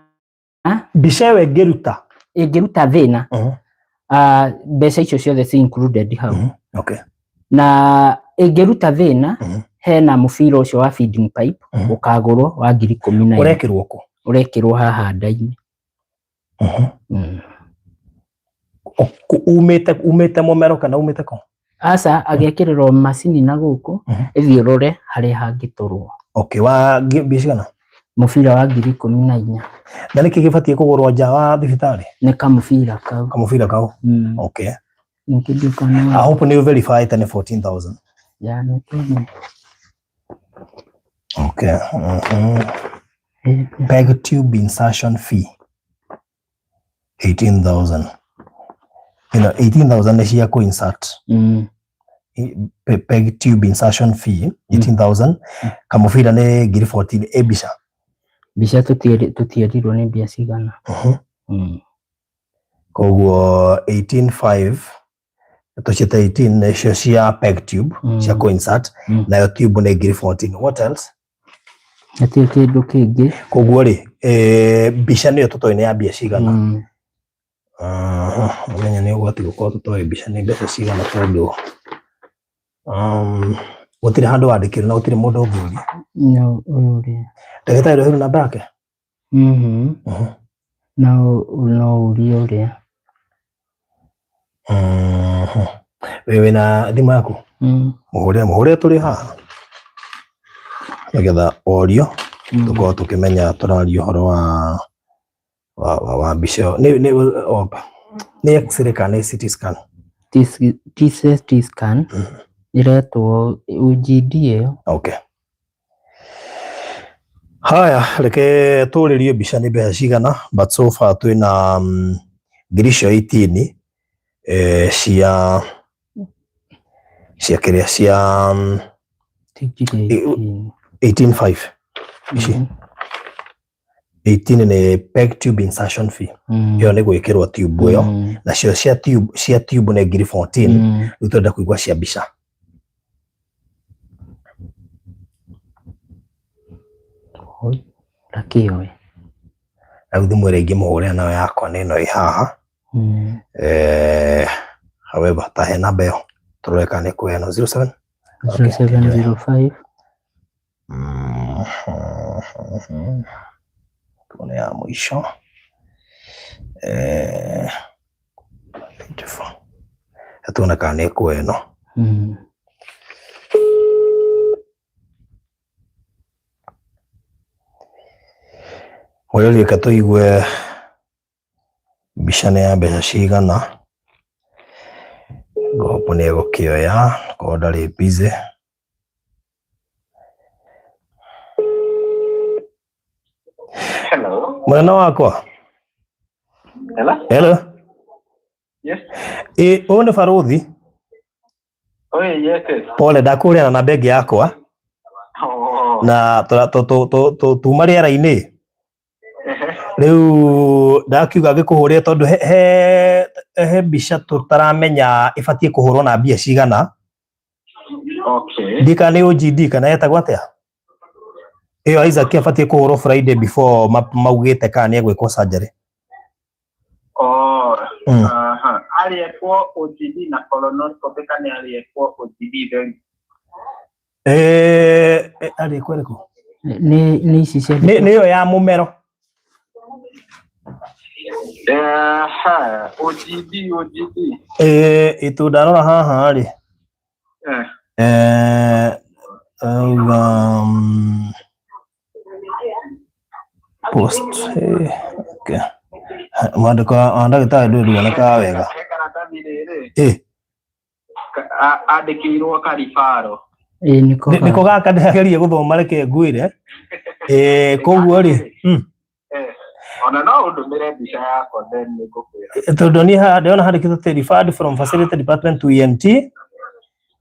mbica ĩyo ĩngĩruta? Ĩngĩruta thĩna. Mbeca icio ciothe ci included hau. Okay. Na ĩngĩruta thĩna, hena mũbira ũcio wa feeding pipe ũkagũrwo wa 14,000. Ũrekĩrwo kũ? Ũrekĩrwo haha nda-inĩ. Umĩte mũmero kana umĩte kũ? Aca, agekĩrĩrwo macini na gũkũ, ĩthiĩ ĩrore harĩa hangĩtũrwo. Okay, wa mbia cigana? Mũbira wa 14,000. Na nĩkĩ gĩbatiĩ kũgũrwo nja wa thibitarĩ? Nĩ kamũbira kau. Kamũbira kau? Okay. Ningĩ ndiũĩ I hope nĩ verify nĩ 14,000. Ya, nĩ tũĩ. Okay. Peg tube insertion fee 18,000. You know, 18,000 nĩ cia kũ insert. PEG tube insertion fee 18,000, kamũbira nĩ ngiri 14. Ĩ mbica? Mbica tũtierirwo nĩ mbia cigana. Koguo 18.5 tũciĩte 18 nĩcio cia PEG tube cia kũ-insert, nayo tube nĩ ngiri 14. What else? Hatirĩ kĩndũ kĩngĩ. Koguo rĩ, mbica nĩyo tũtoĩ nĩ ya mbia cigana. Ũmenye nĩ ũgwati gũkorwo tũtoĩ mbica nĩ mbeca cigana tondũ gũtirĩ handũ wandĩkĩrwo na gũtirĩ mũndũ ũngĩũria. No ũyũ ũrĩa. Ndagĩtarĩ ũheirwo namba yake? Mhm. No no ũrie ũrĩa. Wĩ wĩna thimũ yaku? Mũhũrĩre, mũhũrĩre tũrĩ haha nĩgetha orio tũkorwo tũkĩmenya tũraria ũhoro wa mbica ĩyo. Nĩ x-ray kana nĩ CT scan? CT scan ĩretwo UGD ĩyo. Okay. Haya, reke tũrĩrie mbica nĩ mbeca cigana, but so far twĩna ngiri icio 18 cia kĩrĩa cia Ti ngiri 18. 18.5 ici. 18 nĩ PEG tube insertion fee. Ĩyo nĩ gwĩkĩrwo tube ĩyo. Nacio cia tube nĩ ngiri 14. Rĩu tũrenda kũigua cia mbica. Oi, ndakĩoĩ. Rĩu thimũ ĩrĩa ingĩmũhũrĩra nayo yakwa nĩ ĩno ĩ haha. However, ta he namba ĩyo tũrore kana nĩ kuoya ĩno 07 0705. Tuone ya mũico. 24. Tuone kana nĩ ĩkuoya ĩno. Mwĩrori, reke tũigue mbica nĩ ya mbeca cigana. Ngũhope nĩ egũkĩoya korwo ndarĩ busy. Hello. Mũnene wakwa. Hello. Hello. Yes. Ĩ, ũyũ nĩ barũthi. Oh, yes, yes. Pole ndakũrĩa na namba ĩngĩ yakwa. Oh. Na tuma rĩera-inĩ. Rĩu ndakiuga ngĩkũhũrĩre tondũ he mbica tũtaramenya ĩbatiĩ kũhũrwo na mbia cigana. Ndika nĩ OGD kana yetagwo atĩa? Ĩyo Isaac abatiĩ kũhũrwo Friday before maugĩte kana nĩ egwĩkwo surgery. Oh. Aha. Arĩekwo OGD na colonoscopy kana arĩekwo OGD then? Arĩkwo ĩrĩkũ? Nĩ ici cia Nĩ ĩyo ya mũmero. Aha. OGD, OGD. Ĩtũ ndarora haha rĩ. Auga post okay. Mwandĩko wa ndagĩtarĩ ndũrĩ nduonekaga wega. He karatathi rĩrĩ andĩkĩirwo karibaro. Ĩ, nĩko. Nĩko gaka ndĩrageria gũthoma, reke ngwĩre. Koguo rĩ, Ona no ũndũmĩre mbica yakwa, then nĩngũkwĩra. Tondũ niĩ haha ndĩrona handĩkĩtwo atĩ referred from facility department to ENT,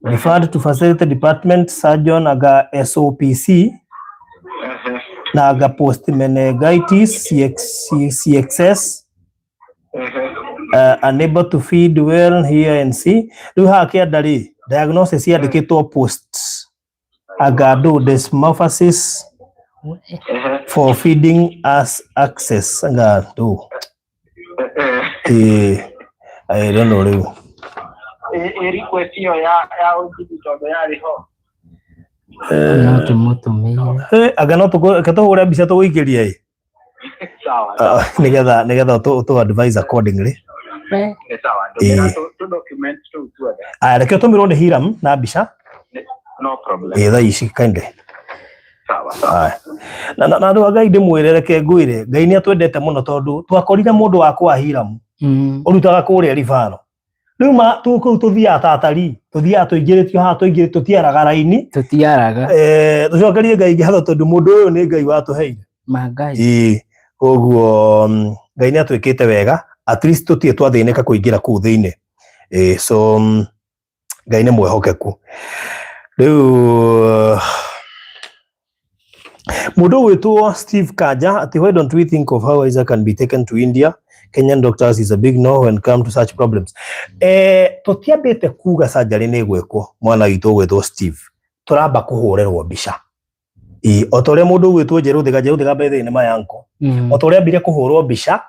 referred to facility department surgeon aga SOPC na aga post meningitis CX, CXS, unable to feed well here and see. Rĩu haha kĩanda rĩ, diagnosis yandĩkĩtwo post agado desmorphosis for feeding as access anga do. I don't know rĩu. Ĩ request ĩyo ya OGD tondũ yarĩ ho. No tũmũtũmĩire. Anga no reke tũhũre mbica tũgũikĩrie ĩ. Sawa. Nĩgetha ũtũ advise accordingly. Nĩ sawa, ndũmĩra tũ document tũu tuothe. Aya, reke ũtũmĩrwo nĩ Hiram na mbica. No problem. Ĩ, thaa ici kindly. Sawa sawa. Aya. Na andũ a Ngai, ndĩmwĩre, reke ngwĩre, Ngai nĩ atwendete mũno tondũ twakorire mũndũ wa kwa Hiram ũrutaga kũrĩa ribaro. Rĩu ma kũu tũthiaga ta atarii, tũthiaga tũingĩrĩtio haha, tũingĩrĩ tũtiaraga raini. Tũtiaraga. Tũcokerie Ngai ngatho tondũ mũndũ ũyũ nĩ Ngai watũheire. Mangai. Ĩĩ, koguo Ngai nĩ atwĩkĩte wega, at least tũtirĩ twathĩnĩka kũingĩra kũu thĩinĩ. Ĩĩ, so Ngai nĩ mwĩhokeku. Rĩu mũndũ ũgwĩtwo Steve Kanja atĩ why don't we think of how Isaac can be taken to India? Kenyan doctors is a big no when come to such problems. Tũtiambĩte kuga surgery nĩ ĩgwĩkwo mwana witũ ũgwĩtwo Steve, tũramba kũhũrĩrwo mbica. Ĩ, o ta ũrĩa mũndũ ũgwĩtwo Njerũthĩga, Njerũthĩga by the way nĩ my uncle, o ta ũrĩa ambire kũhũrwo mbica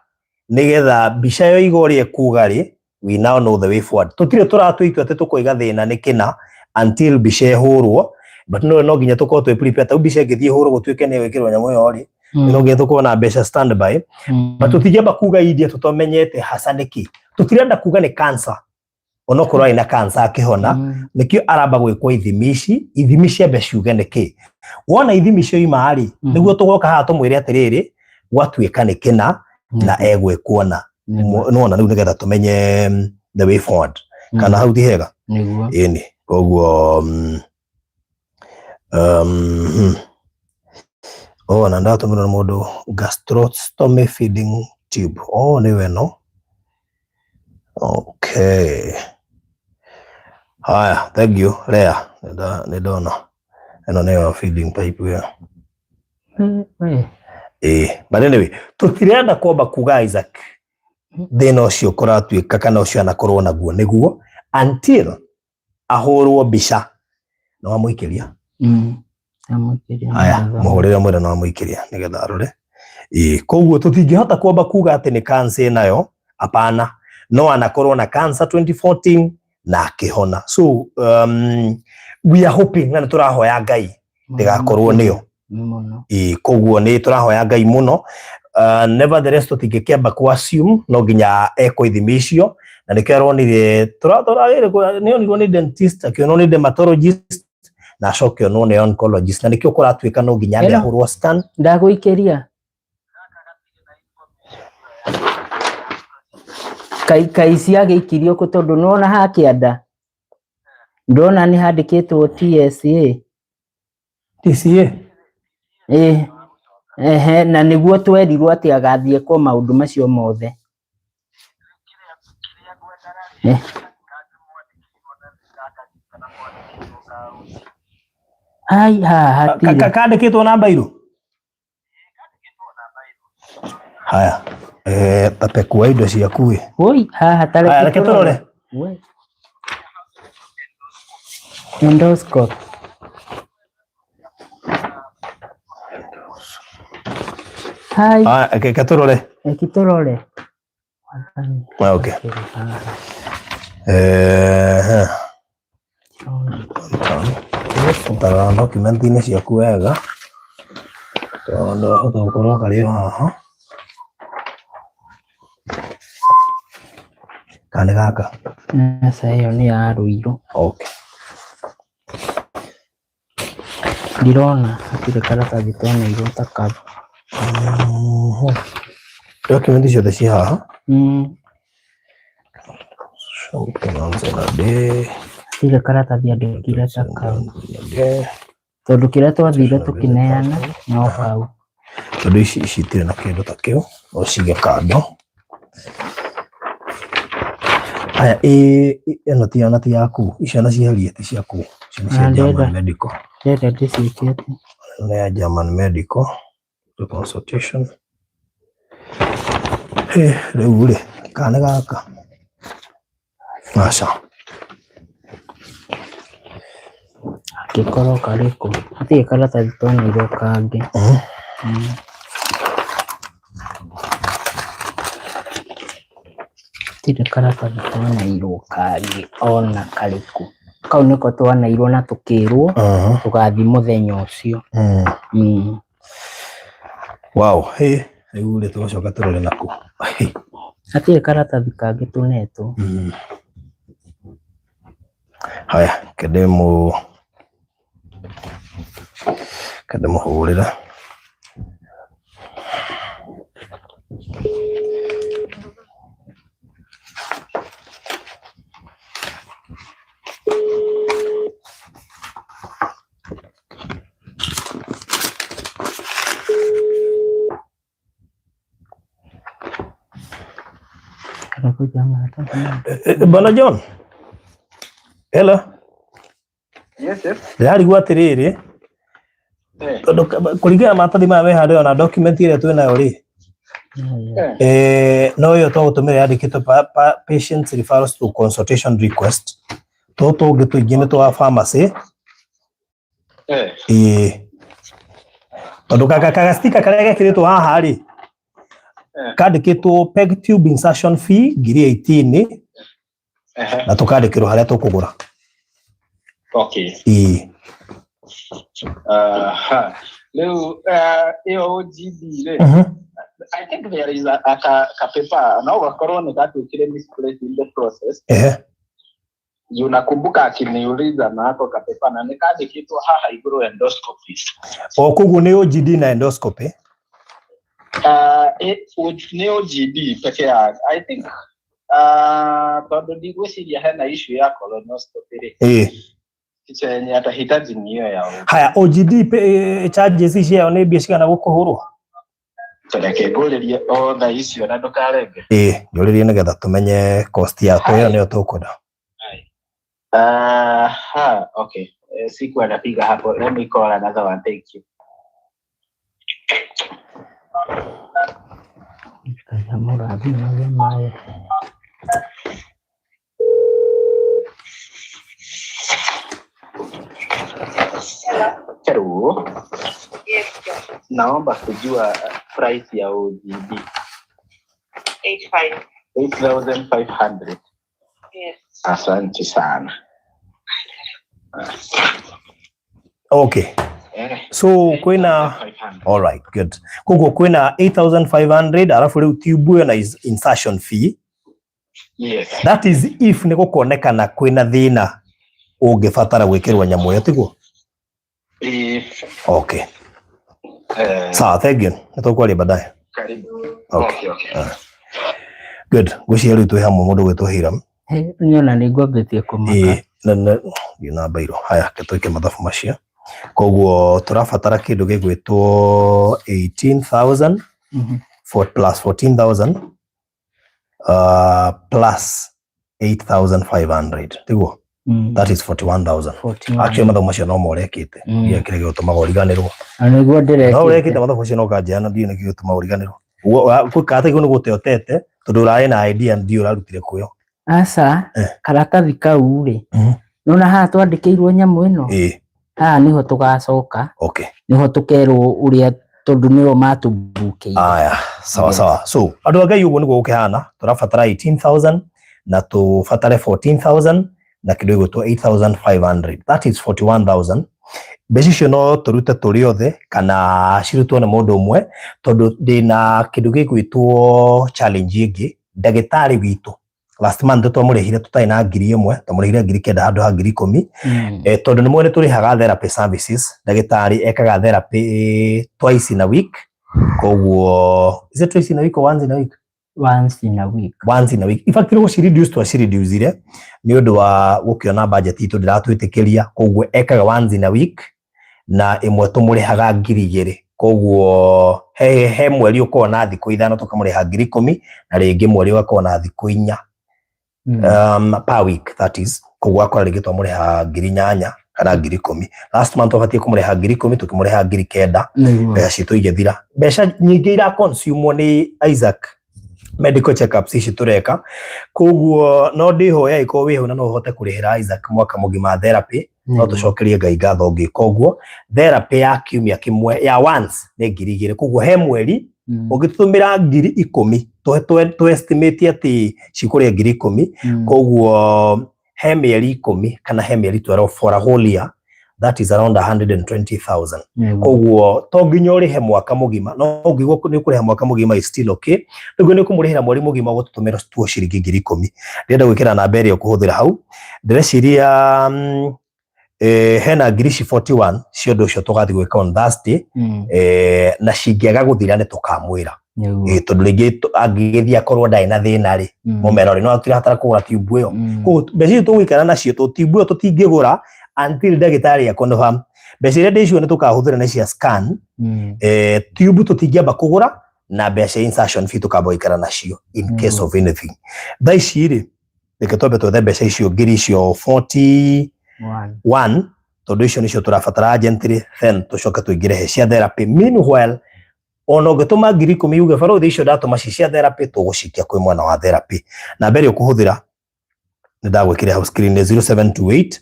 nĩgetha mbica yoiga ũrĩa ĩkuga rĩ, we now know the way forward. Tũtirĩ tũratua itua atĩ tũkoiga thĩna nĩ kĩna until mbica ĩhũrwo, but no no nginya tũkorwo twĩ prepared. Tau mbica ĩngĩthiĩ ĩhũrwo gũtuĩke nĩ ĩgwĩkĩrwo nyamũ ĩyo rĩ, no nginya tũkorwo na mbeca standby, but tũtingĩamba kuga India tũtamenyete hasa nĩkĩ. Tũtirenda kuga nĩ cancer, onokorwo arĩ na cancer akĩhona, nĩkĩo aramba gwĩkwo ithimi ici, ithimi ciambe ciuge nĩkĩ. Wona ithimi cioima rĩ, nĩguo tũgoka haha tũmwĩre atĩrĩrĩ, gwatuĩka nĩ kĩna na egwĩkwo na nĩwona rĩu, nĩgetha tũmenye the way forward. Kana hau ti hega? Nĩguo. Ĩni, koguo oh, na ndatũmĩrwo nĩ mũndũ gastrostomy feeding tube. Oh, nĩyo ĩno. Okay, haya, thank you Lea, nĩ ndona ĩno nĩyo feeding pipe ĩyo. Ĩĩ, but anyway, tũtirenda kwamba kuga Isaac thĩna ũcio kũratuĩka kana ũcio anakorwo naguo nĩguo until ahũrwo mbica. Nĩ wamũikĩria? Amũikĩria. Haya, mũhũrĩre, mwĩre nĩ wamũikĩria nĩgetha arore. Ĩĩ, koguo tũtingĩhota kwamba kuga atĩ nĩ cancer ĩnayo, hapana. No anakorwo na cancer 2014 na akĩhona. So we are hoping na nĩ tũrahoya Ngai ndĩgakorwo nĩyo. Mũno. Ĩĩ, koguo nĩ tũrahoya Ngai mũno. Nevertheless, tũtingĩkĩamba ku assume, no nginya ekwo ithimi icio, na nĩkĩo aronire nĩ onirwo nĩ dentist, akĩonwo nĩ dermatologist, na acoke onwo nĩ oncologist, na nĩkĩo kũratuĩka no nginya ambe Hello. ahũrwo scan. Ndagũikĩria kai kai ciagĩikirio kũ, tondũ nĩwona haha kĩanda ndona nĩ handĩkĩtwo TSA. TCA. Ĩ ehe, na nĩguo twerirwo atĩ agathiĩ kwa maũndũ macio mothe. Ai, haha hatirĩ. Kandĩkĩtwo na mbairũ. Haya, ta pekua indo ciaku ĩ. Oi, haha ta. Haya, reke tũrore. We. Endoscope. Hai. Haya, reke tũrore. Reke tũrore. Okay. Eh, tarora document-inĩ ciaku wega, tondũ wahota gũkorwo karĩ o haha. Kana nĩ gaka? Aca, ĩyo nĩ ya Ruiru. Okay. Ndirona, hatirĩ karatathi twaneirwo ta kau. Document ciothe ciĩ haha. Hatirĩ karatathi andĩkire ta kau. Tondũ kĩrĩa twathire tũkĩneana no kau. Tondũ ici itirĩ na kĩndũ ta kĩu, no cige kando. Haya, ĩno ti ona ti yaku, icio ona cieherie, ti ciaku. Icio nĩ cia Ah, German ndĩrenda. Medical. Ndĩrenda ndĩciĩke atĩa? Ĩno nĩ ya German Medical consultation. Rĩu rĩ, kana nĩ gaka? Aca. Angĩkorwo karĩ kũ? Hatirĩ karatathi twaneirwo kangĩ. Hatirĩ karatathi twaneirwo kangĩ ona karĩkũ. Kau nĩko twaneirwo na tũkĩrwo tũgathiĩ mũthenya ũcio. Wow, hey, rĩu rĩ tũgacoka tũrore nakũ. Hatirĩ karatathi kangĩ tũnetwo. Haya, kende mũhũrĩre. Bwana John. Hello. Yes, yes. Ndĩrarigwo atĩrĩrĩ, tondũ kũringana na maratathi maya me handũ na document ĩrĩa twĩ nayo rĩ, no ĩyo twagũtũmĩra yandĩkĩtwo patients referrals to consultation request. Tũtũ tũngĩ tũingĩ nĩ twa pharmacy. Ĩĩ. Tondũ kagastika karĩa gekĩrĩtwo haha rĩ, kandĩkĩtwo peg tube insertion fee 18,000 na tũkandĩkĩrwo harĩa tũkũgũra. Okay. Ĩĩ. Aha. Rĩu ĩyo OGD rĩ, I think there is a ka paper no gakorwo nĩ gatuĩkire misplaced in the process. Juu nakumbuka akiniuliza na ako kapepa na nĩkandĩkĩtwo haha igũrũ endoscopy. O koguo nĩ OGD na endoscopy. Nĩ OGD peke yake. I think tondũ ndigwĩciria hena issue ya colonoscopy rĩ. Picha yenye atahitaji ni hiyo ya OGD. Haya, OGD charges ciayo nĩ mbia cigana gũkũhũrwo? Reke ngũrĩrie o thaa icio na ndũkarenge. Ĩĩ, njũrĩrie nĩgetha tũmenye cost ya ĩyo nĩyo tũkwenda. Aha, okay. Sikuwa napiga hapo. Let me call another one. Thank you. Hello. Yes, Josh. Naomba kujua price ya OGD. 85. 8500. Yes. Asante sana. Okay. So kwĩna 8500. All right, good. Koguo kwĩna 8500 arafu rĩu tube ĩyo na insertion fee. Yes. That is if nĩ gũkonekana kwĩna thĩna ũngĩbatara gwĩkĩrwo nyamũ ĩyo tiguo? If, Okay. Sawa, thank you. Nĩ tũkwaria baadaye. Karibu. Okay. Okay, okay. Good. Ngwĩciria rĩu twĩ hamwe mũndũ gwĩtwo Hiram. Niona nĩ ngwambĩtie kũmaka. Ĩĩ, na ndiũ na mbairũ. Haya, reke tũike mathabu macio. Koguo tũrabatara kĩndũ gĩgwĩtwo 18,000 for plus 14,000 plus 8,500. Tiguo? That is 41,000. 41. Actually mathabu macio no morekĩte. Nginya kĩrĩa gĩgũtũmaga ũriganĩrwo. Na nĩguo No ũrekĩte ndĩrekĩte. mathabu macio no ũkanjĩra na ndiũĩ nĩkĩ gĩgũtũma ũriganĩrwo. Karatathi kau nĩ gũte ũtete tondũ ũrarĩ na idea ndiũĩ ũrarutire kũyo. Aca, karatathi kau rĩ, nona haha twandĩkĩirwo nyamũ ĩno. Haha nĩho tũgacoka. Okay. Nĩho tũkerwo ũrĩa tondũ nĩo matũmbukĩire. Aya, sawa sawa. So, andũ a Ngai ũguo nĩguo gũkĩhana, tũrabatara 18,000 na tũbatare 14,000 na kĩndũ gĩgwĩtwo 8,500. That is 41,000. Mbeca icio no tũrute tũrĩ othe kana cirutwo nĩ mũndũ ũmwe tondũ ndĩna kĩndũ gĩgwĩtwo challenge ĩngĩ. Ndagĩtarĩ witũ last month twamũrĩhire tũtarĩ na 1,000, twamũrĩhire 9,000 handũ ha 10,000. Tondũ nĩ mwene tũrĩhaga therapy services, ndagĩtarĩ ekaga therapy twice in a week. Koguo is it twice in a week or once in a week? Once in a week. Once in a week. In fact, nĩ gũcireduce twacireducire nĩ ũndũ wa gũkĩona budget itũ ndĩratwĩtĩkĩria, koguo ekaga once in a week na ĩmwe tũmũrĩhaga 2,000. Koguo he mweri ũkoragwo na thikũ 5 tũkamũrĩha 10,000 na rĩngĩ mweri ũgakorwo na thikũ 4 per week, that is. Koguo akora rĩngĩ twamũrĩha 8,000 kana 10,000. Last month twabatiĩ kũmũrĩha 10,000 tũkĩmũrĩha 9,000. Mbeca citũ igĩthira. Mbeca nyingĩ ira consume nĩ Isaac medical checkups ici tũreka. Koguo no ndĩhoya ĩkorwo wĩ hau na no ũhote kũrĩhĩra Isaac mwaka mũgima therapy, no tũcokerie Ngai ngatho ũngĩka ũguo. Therapy ya kiumia kĩmwe ya once nĩ 2,000. Koguo he mweri ũngĩtũmĩra 10,000, tũ estimate atĩ cikũrĩa 10,000. Koguo he mĩeri 10 kana he mĩeri 12 for a whole year, that is around 120,000. Koguo to nginya ũrĩhe mwaka mũgima, no ũngĩigua nĩ ũkũrĩha mwaka mũgima is still okay. Nĩguo nĩ ũkũmũrĩhĩra mweri mũgima ũgũtũtũmĩra tuo ciringi 10,000. Ndĩrenda gwĩkĩra namba ĩrĩa ũkũhũthĩra hau. Ndĩreciria hena ngiri ici 41 cia ũndũ ũcio tũgathiĩ gwĩka on Thursday, na cingĩaga gũthira nĩ tũkamwĩra. Tondũ rĩngĩ angĩgĩthiĩ akorwo ndarĩ na thĩna rĩ, mũmera rĩ, no tũrabatara kũgũra tube ĩyo. Koguo mbeca icio tũgũikara nacio, tube ĩyo tũtingĩgũra until ndagĩtarĩ akonfirm. Mbeca iria ndĩcio nĩ tũkahũthĩra nĩ cia scan. Tube tũtingĩamba kũgũra na mbeca insertion fee tũkamba gũikara nacio in case of anything. Thaa ici rĩ, reke twambe twethe mbeca icio ngiri icio 41 Tondũ icio nĩcio tũrabatara urgently, then tũcoke tũingĩre he cia therapy. Meanwhile, ona ũngĩtũma 10,000 uge barũthi icio ndatũma ci cia therapy, tũgũcikia kwĩ mwena wa therapy. Namba ĩrĩa ũkũhũthĩra nĩ ndagwĩkĩrĩra hau screen nĩ 0728,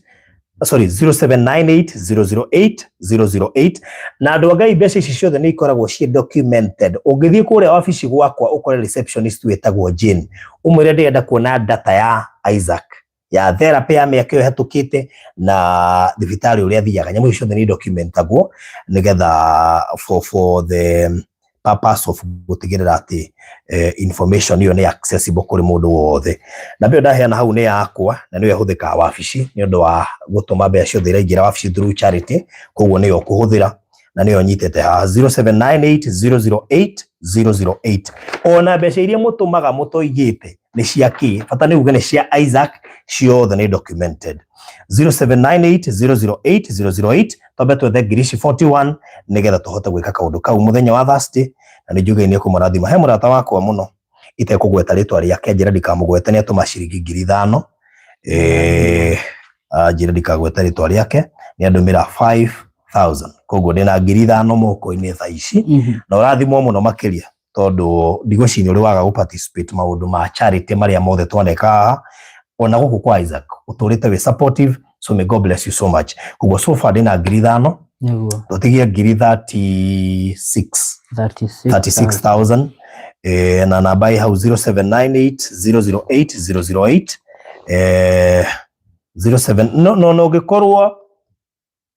sorry, 0798 008 008. Na andũ a Ngai, mbeca ici ciothe nĩ ikoragwo ciĩ documented. Ũngĩthiĩ kũrĩa wabici gwakwa ũkore receptionist wĩtagwo Jane, ũmwĩre ndĩrenda kuona data ya Isaac ya therapy ya mĩaka ĩyo ĩhetũkĩte na thibitarĩ ũrĩa athiaga. Nyamũ icio ciothe nĩ documentagwo nĩgetha for the purpose of gũtigĩrĩra atĩ information ĩyo nĩ accessible kũrĩ mũndũ wothe. Namba ĩyo ndaheana hau nĩ yakwa na nĩyo ĩhũthĩkaga wabici nĩ ũndũ wa gũtũma mbeca ciothe iraingĩra wabici through charity. Koguo nĩyo ũkũhũthĩra na nĩyo nyitĩte haha, 0798 008 008. Ona mbeca iria mũtũmaga mũtoigĩte nĩ cia kĩ, bata nĩ uge nĩ cia Isaac, ciothe nĩ documented. 0798 008 008. Twambe twethe ngiri ici 41 nĩgetha tũhote gwĩka kaũndũ kau mũthenya wa Thursday, na nĩ njuge nĩ ekũmũrathima. He mũrata wakwa mũno itekũgweta rĩtwa rĩake, njĩra ndikamũgwete, nĩ atũma ciringi 5,000. Anjĩra ndikagwete rĩtwa rĩake, nĩ andũmĩra 5000, koguo ndĩna 5,000 moko-inĩ thaa ici. Na ũrathimwo mũno makĩria tondũ ndigwĩciria ũrĩ waga gũ participate maũndũ ma charity marĩa mothe twaneka haha, ona gũkũ kwa Isaac ũtũrĩte wĩ supportive, so may God bless you so much. Koguo so far ndĩna 5,000. Tũtigie ngiri 36. 36. 36,000, na namba ĩ hau, 0798 008 008. 07 no ũngĩkorwo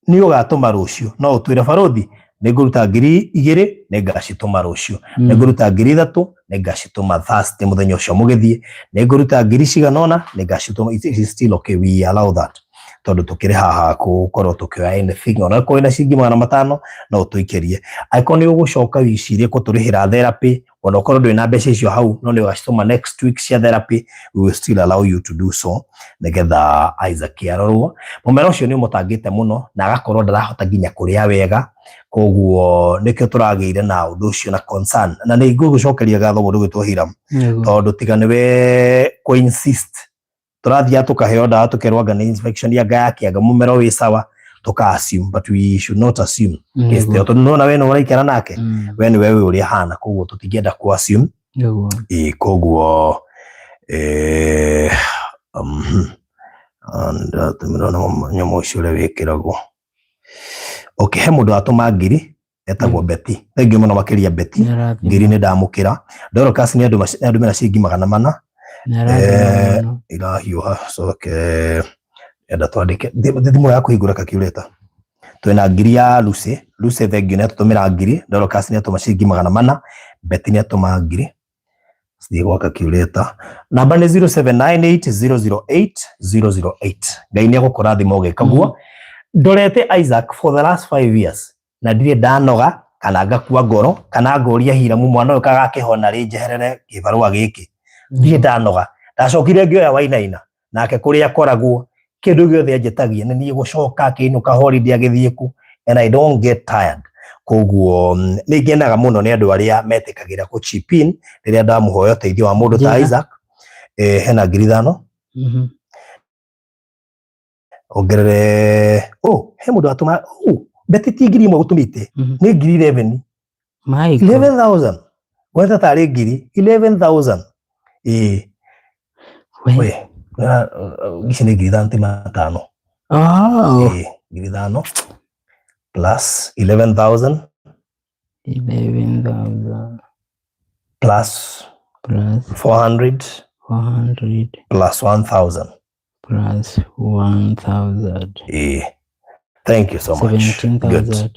nĩ ũgatũma rũciũ, no ũtwĩre barũthi nĩ ngũruta 2,000, nĩ ngacitũma rũciũ, nĩ ngũruta 3,000, nĩ ngacitũma Thursday mũthenya ũcio mũgĩthiĩ, nĩ ngũruta ngiri cigana ũna, nĩ ngacitũma. It is still okay, we allow that, tondũ tũkĩrĩ haha gũkorwo tũkĩoya anything. Ona korwo wĩna ciringi 500 no ũtũikĩrie. Angĩkorwo nĩ ũgũcoka wĩcirie kũtũrĩhĩra therapy, ona ũkorwo ndũrĩ na mbeca icio hau, no nĩ ũgacitũma next week cia therapy, we will still allow you to do so, nĩgetha Isaac arorwo. Mũmera ũcio nĩ ũmũtangĩte mũno na agakorwo ndarahota nginya kũrĩa wega, koguo nĩkĩo tũragĩire na ũndũ ũcio na concern. Na nĩ ngũgũcokeria ngatho mũndũ gwĩtwo Hiram, tondũ tiga nĩwe kũ insist, tũrathiaga tũkaheo ndawa tũkerwo anga nĩ infection ya anga ya kĩanga, mũmero wĩ sawa, tũka assume, but we should not assume case ĩyo, tondũ nĩwona we nĩwe ũraikara nake, we nĩwe wĩ ũrĩa ahana, koguo tũtingĩenda kũ assume. Ĩĩ, koguo ndatũmĩrwo na nyamũ ũcio ũrĩa wĩkĩragwo. Okay, he mũndũ watũma ngiri etagwo Betty, thank you mũno makĩria Betty. Nĩarathimwo. Ngiri nĩ ndamũkĩra. Dorcas nĩ andũmĩra ciringi 400. Nĩarathimwo mũno. Irahiũha coke enda twandĩke thimũ ya kũhingũra calculator. Twĩna ngiri ya Lucy. Lucy, thank you, nĩ atũtũmĩra ngiri. Dorcas nĩ atũma ciringi 400. Betty nĩ atũma ngiri. Thiĩ gwa calculator, namba nĩ 0798 008 008. Ngai nĩ egũkũrathima ũgĩka guo. Ndorete Isaac for the last 5 years na ndirĩ ndanoga kana ngakua ngoro kana ngoria Hiramu mwana ũyũ kagakĩhona rĩ njeherere kĩbarũa gĩkĩ. Ndirĩ ndanoga. Ndacokire ngĩoya Wainaina nake kũrĩa akoragwo, kĩndũ gĩothe anjĩtagia nĩ niĩ gũcoka akĩinũka holiday agĩthiĩ ku, and I don't get tired. Koguo nĩ ngenaga mũno nĩ andũ arĩa metĩkagĩra kũ chip in rĩrĩa ndamũhoya ũteithio wa mũndũ ta Njĩra. Isaac. Hena 5,000. Ongerere, oh, he mũndũ watũma, oh, Betty, ti 1,000 gũtũmĩte, nĩ ngiri 11. My God. 11,000, gwetha tarĩ ngiri 11,000, ĩĩ. We. We, ici nĩ 5,000 ti matano. Oh. Ĩĩ, 5,000 plus 11,000 11,000 plus plus 400 400 plus 1000 plus 1000. Ĩĩ, thank you so much. Good. 17,000.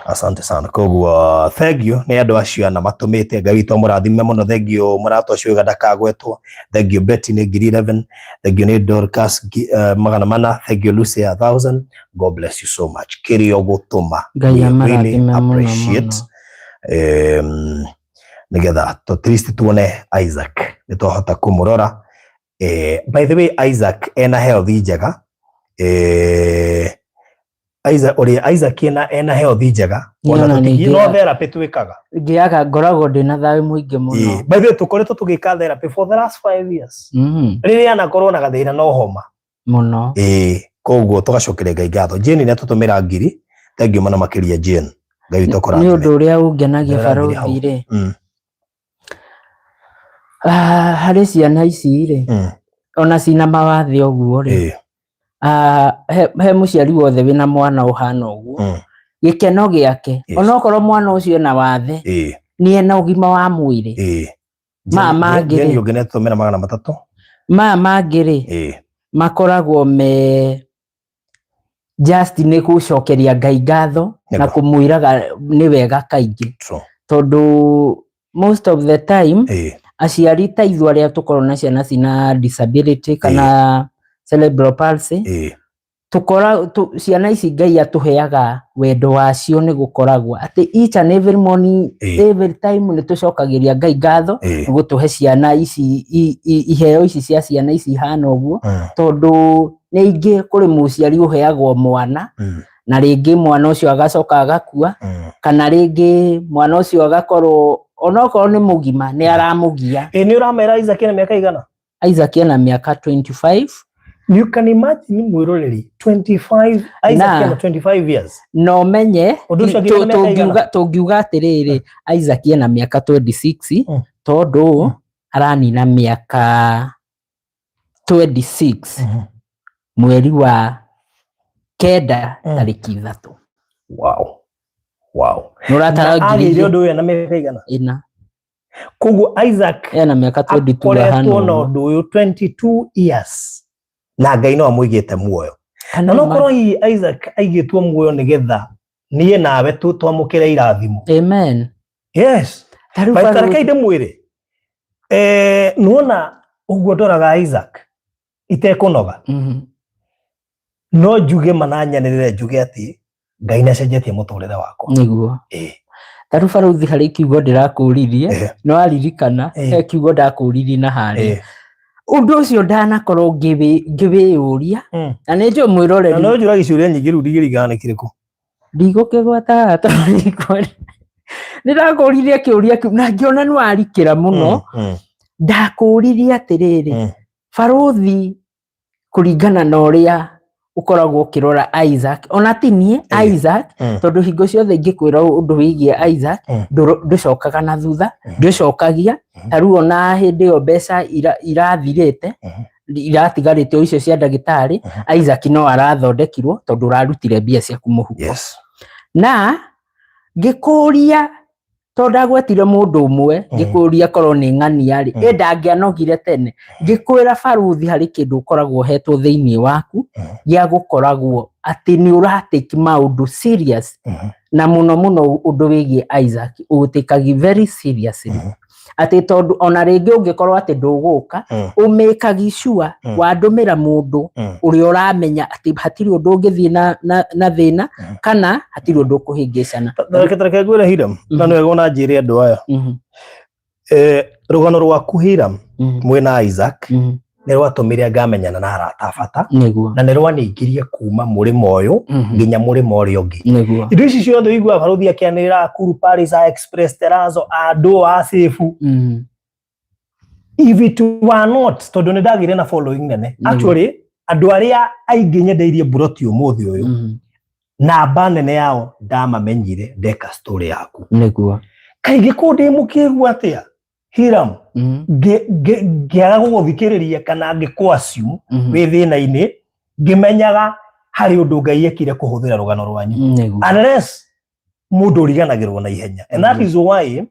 Asante sana. Koguo thank you nĩ andũ acio ana matũmĩte. Ngai witũ amũrathime mũno. Thank you mũrata ũcio wĩga ndakagwetwo. Thank you Betty nĩ ngiri 11. Thank you nĩ Dorcas 400. Thank you Lucy 1000. God bless you so much kĩrĩa ũgũtũma. Ngai We really amarathime mũno appreciate mũno. Nĩgetha at least tuone Isaac nĩ twahota kũmũrora. By the way, Isaac ena health njega. Isaac, ũrĩa Isaac ena health njega ona Niĩ ona tũtingĩ no therapy twĩkaga. Ngĩaga ngoragwo ndĩna thayũ mũingĩ mũno. By the way, tũkoretwo tũgĩka therapy for the last 5 years. Rĩrĩa anakorwo na gathĩna no homa. Mũno. Ĩĩ. Koguo tũgacokeria Ngai ngatho. Jane nĩ atũtũmĩra ngiri, thengiũ mũno makĩria Jane. Ngai witũ Nĩ akũrathime. ũndũ ũrĩa ũngenagia Ongerera ngiri hau. barũthi rĩ, harĩ ciana ici rĩ, ona cina mawathe ũguo rĩ, he mũciari wothe wĩna mwana ũhana ũguo, gĩkeno gĩake, onokorwo mwana ũcio ena wathe, nĩ ena ũgima wa mwĩrĩ. Maya mangĩ Jane rĩ, ũngĩ nĩ atũtũmĩra 300. Maya mangĩ rĩ, makoragwo me just nĩ gũcokeria Ngai ngatho na kũmwĩraga nĩ wega kaingĩ. Tondũ most of the time aciari ta ithuĩ arĩa tũkoragwo na ciana cina disability kana cerebral palsy, tũkora ciana ici Ngai atũheaga wendo wacio nĩ gũkoragwo atĩ each and every morning, every time nĩ tũcokagĩria Ngai ngatho nĩ gũtũhe ciana ici iheo ici cia ciana ici ihana ũguo, tondũ nĩ ingĩ kũrĩ mũciari ũheagwo mwana na rĩngĩ mwana ũcio agacoka agakua, kana rĩngĩ mwana ũcio agakorwo onokorwo nĩ mũgima nĩ aramũgia. Nĩ ũramera Isaac ena mĩaka igana? Isaac ena mĩaka 25. You can imagine mwĩroreri 25, Isaac ena 25 years. No menye Ũndũ ũcio angĩgĩa na mĩaka igana? Tũngiuga atĩrĩrĩ, Isaac ena mĩaka 26, tondũ aranina mĩaka 26 mweri wa 9 tarĩki 3. Wow. Wow. Nĩ ũratara Na ngiri agĩire igĩrĩ ũndũ ũyũ ena mĩaka igana? Ĩna. Koguo Isaac ena mĩaka 22 ahana akoretwo na ũguo. ũndũ ũyũ 22 years na Ngai no amũigĩte muoyo. Kana Na no ma- korwo hihi Isaac aigĩtwo muoyo nĩgetha niĩ nawe twamũkĩre irathimo. Amen. Yes. Ta rĩu But barũthi- reke ndĩmwĩre, nĩwona ũguo ndoraga Isaac itekũnoga, no njuge mananyanĩrĩre njuge atĩ Ngai nĩacenjetie mũtũrĩre wakwa. Nĩguo. Ta rĩu barũthi harĩ kiugo ndĩrakũririe, nĩ waririkana, he kiugo ndakũririe na harĩa. Ũndũ ũcio ndanakorwo ngĩwĩyũria, na nĩ njũĩ mwĩroreri. Na no njũragia ciũria nyingĩ rĩu ndigĩringana nĩ kĩrĩkũ. Ndigũkĩgweta haha tondũ ndikwenda. Nĩ ndakũririe kĩũria kĩu na ngĩona nĩ warikĩra mũno. Ndakũririe atĩrĩrĩ, barũthi kũringana na ũrĩa ũkoragwo ũkĩrora Isaac, ona ti niĩ, Isaac, tondũ hingo ciothe ingĩkwĩra ũndũ wĩgiĩ Isaac, ndũcokaga na thutha, ndũcokagia. Ta rĩu ona hĩndĩ ĩyo mbeca irathirĩte, iratigarĩte o icio cia ndagĩtarĩ, Isaac no arathondekirwo tondũ ũrarutire mbia ciaku mũhuko. Na ngĩkũria tondũ ndagwetire mũndũ ũmwe, ngĩkũria korwo nĩ ng'ania rĩ, ĩ ndangĩanogire tene. Ngĩkwĩra barũthi harĩ kĩndũ ũkoragwo ũhetwo thĩinĩ waku, gĩa gũkoragwo atĩ nĩ ũratake maũndũ serious, na mũno mũno ũndũ wĩgiĩ Isaac ũtĩkagi very seriously. Atĩ tondũ ona rĩngĩ ũngĩkorwo atĩ ndũgũka, ũmĩkagi sure wandũmĩra mũndũ ũrĩa ũramenya atĩ hatirĩ ũndũ ũngĩthiĩ na thĩna, kana hatirĩ ũndũ ũkũhĩngĩcana. Reke reke ngwĩre Hiram, na nĩ wega ona njĩre andũ aya. Rũgano rwaku Hiram, mwĩna Isaac, nĩ rwatũmire ngamenyana na arata a bata, na nĩ rwaningĩrie kuma mũrĩmo ũyũ nginya mũrĩmo ũrĩa ũngĩ. Indo ici ciothe ũiguaga barũthi akĩanĩrĩra Akuru Paris, a Express Terrazzo, andũ a Sefu. If it were not, tondũ nĩ ndagĩire na following nene. Actually, andũ arĩa aingĩ nyendeirie mburoti ũmũthĩ ũyũ, namba nene yao ndamamenyire ndeka story yaku. Kaingĩ kũu ndĩ mũkĩgu atĩa? Hiram, ngĩaga gũgũthikĩrĩria kana ngĩkũ assume wĩ thĩna-inĩ, ngĩmenyaga harĩ ũndũ Ngai ekire kũhũthĩra rũgano rwanyu. Unless mũndũ ũriganagĩrwo na ihenya. And that is why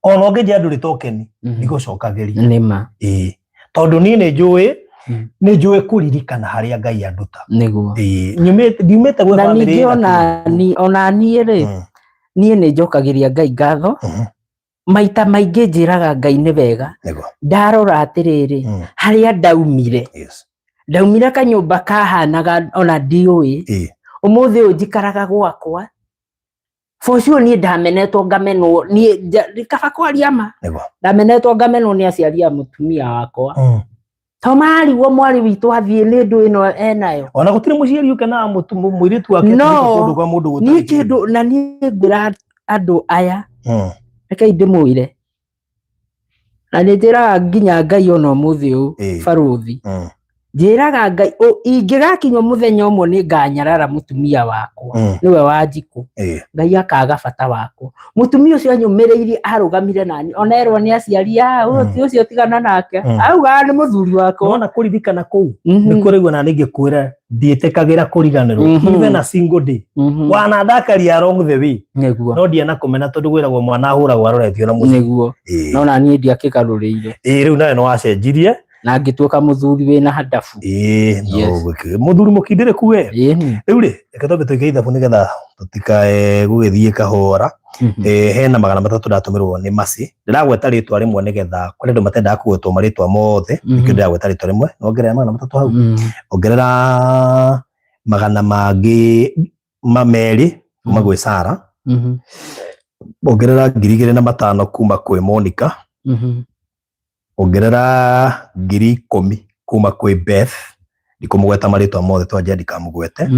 ona ũngĩnjĩra ndũrĩ tokeni, ndigũcokagĩria. Nĩma. Tondũ niĩ nĩ njũĩ, nĩ njũĩ kũririkana harĩa Ngai anduta. Ndiumĩte gwĩ Na bamĩrĩ ningĩ ĩna kĩndũ. ona niĩ rĩ, niĩ nĩ njokagĩria Ngai ngatho. Maita maingĩ njĩraga Ngai nĩ wega. Ndarora atĩrĩrĩ, harĩa ndaumire. Ndaumire kanyũmba kahanaga ona ndiũĩ. Ũmũthĩ ũyũ njikaraga gwakwa. For sure niĩ ndamenetwo ngamenwo, niĩ kaba kwaria ma. Ndamenetwo ngamenwo nĩ aciari a mũtumia wakwa. To marigwo mwarĩ witũ athiĩ nĩ ndũ ĩno enayo. Ona gũtirĩ mũciari ũkenaga mũirĩtu wake No, atũmĩte kũndũ kwa mũndũ gũtarĩ niĩ kĩndũ. kĩndũ, na niĩ ngwĩra andũ aya, rekei ndĩmwĩre. Na nĩ njĩraga nginya Ngai ona ũmũthĩ ũyũ, barũthi. Njĩraga Ngai ingĩgakinywo mũthenya ũmwe nĩ nganyarara mũtumia wakwa nĩwe Wanjikũ. Ngai akaga bata wakwa. Mũtumia ũcio anyũmĩrĩirie arũgamire nani ona erwo nĩ aciari a ũcio tigana nake auga nĩ mũthuri wakwa. Wona kũririkana kũu nĩ kũraigua na ningĩkwĩra ndiĩtĩkagĩra kũriganĩrwo even a single day. Wanandakaria along the way. Nĩguo. No ndiana kũmena tondũ gwĩragwo mwana ahũragwo aroretio na mũciĩ. Nĩguo. No na niĩ ndiakĩgarũrĩire. Ĩĩ rĩu nawe nĩ wacenjirie. Na ngĩtuĩka mũthuri wĩna handabu. Ĩĩ no mũthuri mũkindĩrĩku we. Rĩu rĩ reke twambe tũike ithabu nĩgetha tũtikae gũgĩthiĩ kahora. Hena 300 ndatũmĩrwo nĩ Mercy. Ndĩragweta rĩtwa rĩmwe nĩgetha kũrĩ andũ matendaga kũgwetwo marĩtwa mothe. Nĩkĩo ndĩragweta rĩtwa rĩmwe. Ongerera 300 hau. Ongerera magana mangĩ 200 kuma gwĩ Sara. Ongerera 2500 kuma kwĩ Monica. Ongerera 10,000 kuma kwĩ Beth. Ndikũmũgweta marĩtwa mothe twanjia ndikamũgwete.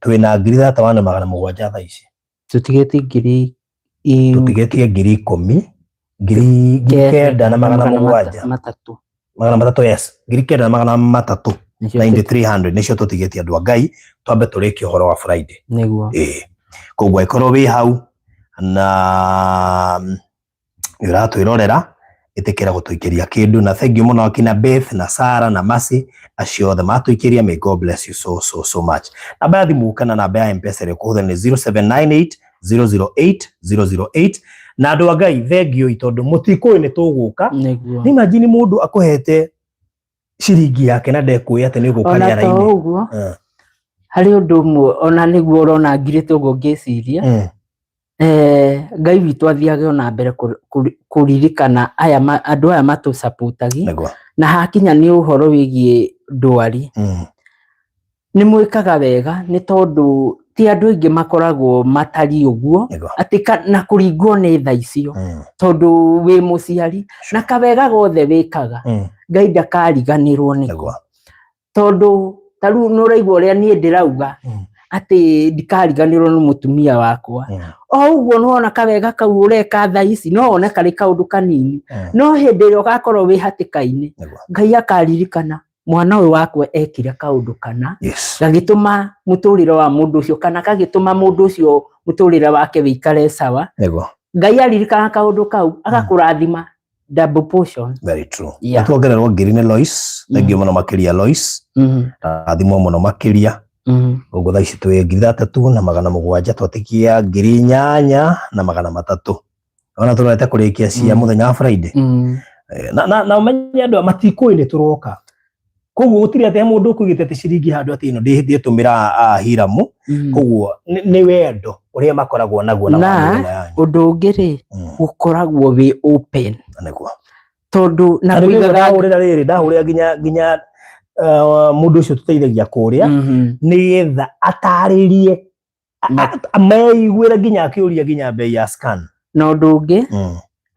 Twĩna 31,700 thaa ici. Tũtigĩtie ngiri tũtigĩtie 10,000 9,700 matatũ. 300 yes 9,300 9300 nĩcio tũtigĩtie andũ a Ngai twambe tũrĩkie ũhoro wa Friday. Nĩguo. Koguo angĩkorwo wĩ hau na nĩ ũratwĩrorera ĩtĩkĩra gũtũikĩria kĩndũ na thank you mũno akina Beth na Sara na Mercy acio othe matũikĩria. May God bless you so so so much. Namba ya thimũ kana namba ya M-Pesa ĩrĩa ũkũhũthĩra nĩ 0798 008 008. Na andũ a Ngai thank you tondũ mũtikũĩ nĩ tũgũka. Nĩguo. Nĩ imagine mũndũ akũhete ciringi yake na ndekũĩ atĩ nĩ ũgũka Ona to rĩera-inĩ. ũguo harĩ ũndũ ũmwe ona nĩguo ũrona ngirĩte ũguo ngĩciria. Ngai witũ athiage ona mbere kũririkana aya andũ aya matũsapotagi na hakinya nĩ ũhoro wĩgiĩ ndwari. Nĩ mwĩkaga wega nĩ tondũ ti andũ aingĩ makoragwo matariĩ ũguo atĩ na kũringwo nĩ tha icio tondũ wĩ mũciari na kawega gothe wĩkaga Ngai ndakariganĩrwo nĩko tondũ ta rĩu nĩ ũraigua ũrĩa niĩ ndĩrauga atĩ ndikariganĩrwo nĩ mũtumia wakwa. O ũguo nĩwona kawega kau ũreka thaa ici no wone karĩ kaũndũ kanini no hĩndĩ ĩrĩa ũgakorwo wĩ hatĩka-inĩ Ngai akaririkana mwana ũyũ wakwa ekire kaũndũ kana gagĩtũma mũtũrĩre wa mũndũ ũcio kana gagĩtũma mũndũ ũcio mũtũrĩre wake wĩikare sawa. Ngai aririkana kaũndũ kau agakũrathima double portion. Very true. Tuongererwo 1,000 nĩ Lois. Thank you mũno makĩria Lois. Rathimwo mũno makĩria. Ũguo thaa ici twĩ 3,700 twatikia 8,300. Ona tũrorete kũrĩkia cia mũthenya wa Friday. Na ũmenye andũ matikũĩ nĩ tũroka. Koguo gũtirĩ atĩ mũndũ ũkũigĩte atĩ ciringi handũ atĩ ĩno ndĩtũmĩra Hiramu. Koguo nĩ wendo ũrĩa makoragwo naguo na Na ũndũ ũngĩ rĩ gũkoragwo wĩ open. Nĩguo. Tondũ na kũigaga ndahũrĩra rĩrĩ ndahũrĩra nginya mũndũ ũcio tũteithagia kũrĩa nĩgetha atarĩrie meiguĩre nginya akĩũria nginya bei ya scan. Na ũndũ ũngĩ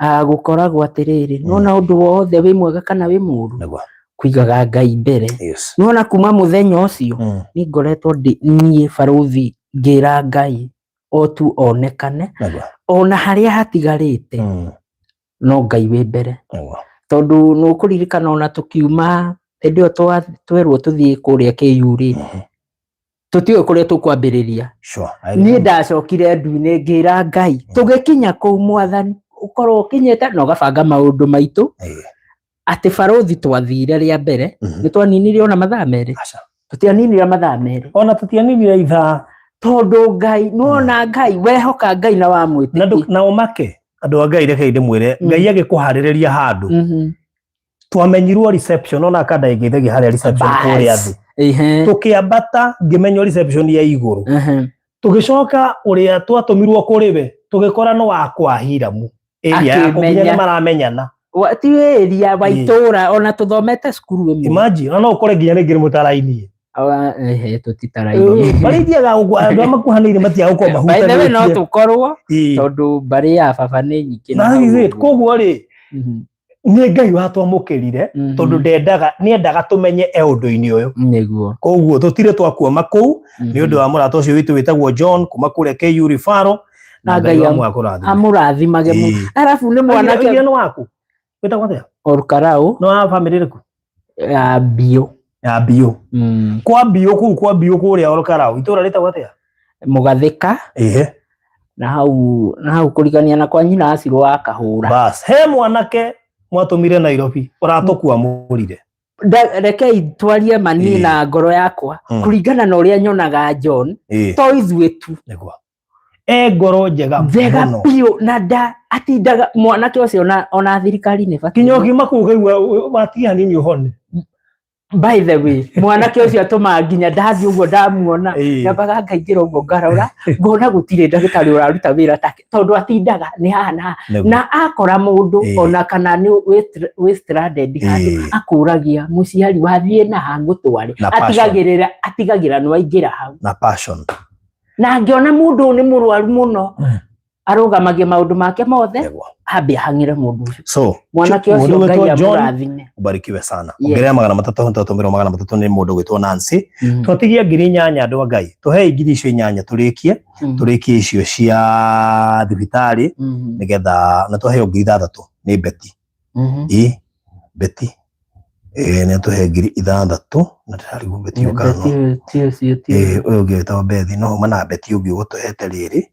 gũkoragwo atĩrĩrĩ nĩwona ũndũ wothe wĩ mwega kana wĩ mũũru kũigaga Ngai mbere. Nĩwona kuma mũthenya ũcio nĩ ngoretwo niĩ barũthi ngĩra Ngai o tu onekane ona harĩa hatigarĩte no Ngai wĩ mbere. Tondũ nĩ ũkũririkana ona tũkiuma hĩndĩ ĩyo twerwo tũthiĩ kũrĩa KU rĩ tũtiũĩ kũrĩa tũkwambĩrĩria. Niĩ ndacokire ndu-inĩ ngĩra Ngai tũgĩkinya kũu mwathani ũkorwo ũkinyĩte na ũgabanga maũndũ maitũ atĩ barũthi twathire rĩa mbere nĩ twaninire ona mathaa 2. Tũtianinire mathaa 2. Ona tũtianinire ithaa. Tondũ Ngai nĩwona Ngai wehoka Ngai na wamwĩtĩkia. Na ũmake andũ a Ngai reke ndĩmwĩre Ngai agĩkũharĩrĩria handũ twamenyirwo reception ona kanda ĩngĩithagia harĩa reception kũrĩa thĩ. Tũkĩambata ngĩmenywo reception ya igũrũ. Tũgĩcoka ũrĩa twatũmirwo kũrĩ we tũgĩkora no wakwa Hiramu. Area yaku nginya nĩ maramenyana. Ti area wa itũra ona tũthomete cukuru ĩmwe. Imagine ona no ũkore nginya rĩngĩ nĩ mũtarainie. Tũtitarainie. Mbarĩ ithiaga ũguo andũ arĩa makuhanĩire matiaga gũkorwo By the way no mahutanĩtie. tũkorwo tondũ mbarĩ ya baba nĩ nyingĩ na hau ũguo. Koguo rĩ nĩ Ngai watwamũkĩrire tondũ ndendaga nĩendaga tũmenye e ũndũ-inĩ ũyũ. Nĩguo. Koguo tũtirĩ twakuoma kũu nĩ ũndũ wa mũrata ũcio witũ wĩtagwo John kuma kũrĩa KU Referral na Ngai amũrathimage mũno. Arabu nĩ mwanake nĩ waku wĩtagwo atĩa? Olkarau. Nĩ wa bamĩrĩ ĩrĩkũ? Ya biũ. Ya biũ. Kwa biũ kũu, kwa biũ kũrĩa Olkarau, itũra rĩtagwo atĩa? Mũgathĩka. Ĩhĩ. Na hau kũrigania na kwa nyina Acirwo wa Kahũra. Bas, he mwanake mwatũmire Nairobi ũratũkuamũrire. Rekei twarie mani na ngoro yakwa kũringana na ũrĩa nyonaga John, to ithuĩ tu. Nĩguo e ngoro njega njega mũno. Biũ, na nda atindaga mwanake ũcio ona thirikari nĩ batiĩ. Kinya ũkiuma kũu ũkaigua watigia hanini ũhone. By the way, mwanake ũcio atũmaga nginya ndathiĩ ũguo ndamuona, nyambaga ngaingĩra ũguo ngarora ngona gũtirĩ ndagĩtarĩ ũraruta wĩra take, tondũ atindaga nĩ haha na haha. Na akora mũndũ ona kana nĩ wĩ stranded handũ, akũragia mũciari wathiĩ na ha ngũtware. Na passion. Atigagĩrĩra nĩ waingĩra hau. Na passion. Na angĩona mũndũ ũyũ nĩ mũrwaru mũno, arũgamagia maũndũ make mothe, ambe ahang'ĩre mũndũ ũcio. So mwanake ũcio, mũndũ Ngai gwĩtwo John amũrathime. Ubarikiwe sana. Yes. Ongerera 300, tũtũmĩrwo 300 nĩ mũndũ gwĩtwo Nancy. Twatigia 8,000. Andũ a Ngai, tũhei 8,000 tũrĩkie tũrĩkie icio cia thibitarĩ, nĩgetha na twaheo 6,000 nĩ Betty. Ĩ Betty, ĩ nĩ atũhe 6,000 na ndĩrarigwo Betty ũkano. Betty ti ũcio, ti Ĩ ũcio. Ũyũ ũngĩ wĩtagwo Bethi, no uma na Betty ũngĩ ũgũtũhete rĩrĩ,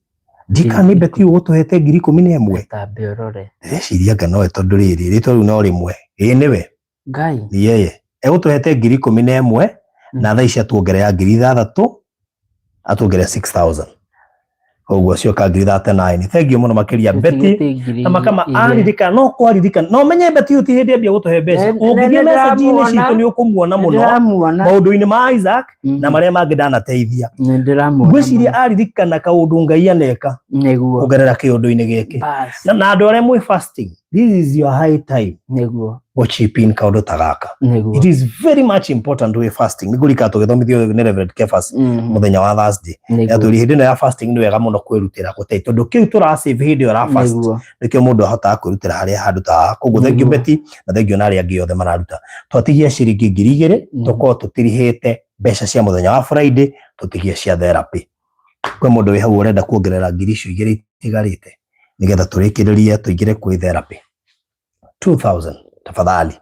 ndikana nĩ Betty ũgũtũhete 11,000. Tambe ũrore. Ndĩreciria anga nowe, tondũ rĩrĩ rĩtwa rĩu no rĩmwe. Ĩ nĩwe. Ngai. Ni yeye egũtũhete 11,000 na thaa ici atuongerera 6,000, atuongerera 6000, koguo cioka 39,000. Thank you mũno makĩria, Betty. Tũtigĩte ngiri Na makama igĩrĩ. aririkana, no kwaririkana no menye Betty ũyũ ti hĩndĩ ambia gũtũhe mbeca. Ũngĩthiĩ message-inĩ Nĩndĩramuona. citũ nĩ ũkũmuona mũno Nĩndĩramuona. maũndũ-inĩ ma Isaac na marĩa mangĩ ndanateithia. Nĩndĩramuona. Ngwĩciria aririkana kaũndũ Ngai aneka kũgerera kĩũndũ-inĩ gĩkĩ. Bas. Na andũ arĩa mwĩ fasting, this is your high time Nĩguo. go chip in kaũndũ ta gaka. It is very much important wĩ fasting. Nĩ ngũrikana tũgĩthomithio nĩ Reverend Kefas mũthenya wa Thursday, atwĩrire hĩndĩ ĩno ya fasting nĩ wega mũno kwĩrutĩra gũteithia, tondũ kĩu tũrasave hĩndĩ ĩyo ra fast nĩkĩo mũndũ ahotaga kwĩrutĩra harĩa handũ ta haha. Koguo thank you, Betty, na thank you na arĩa angĩ othe mararuta. Twatigia ciringi 2,000, tũkorwo tũtirihĩte mbeca cia mũthenya wa Friday, tũtigie cia therapy. Kwĩ mũndũ wĩ hau ũrenda kuongerera 2,000 itigarĩte nĩgetha tũrĩkĩrĩrie tũingĩre kwĩ therapy? 2000 tafadhali,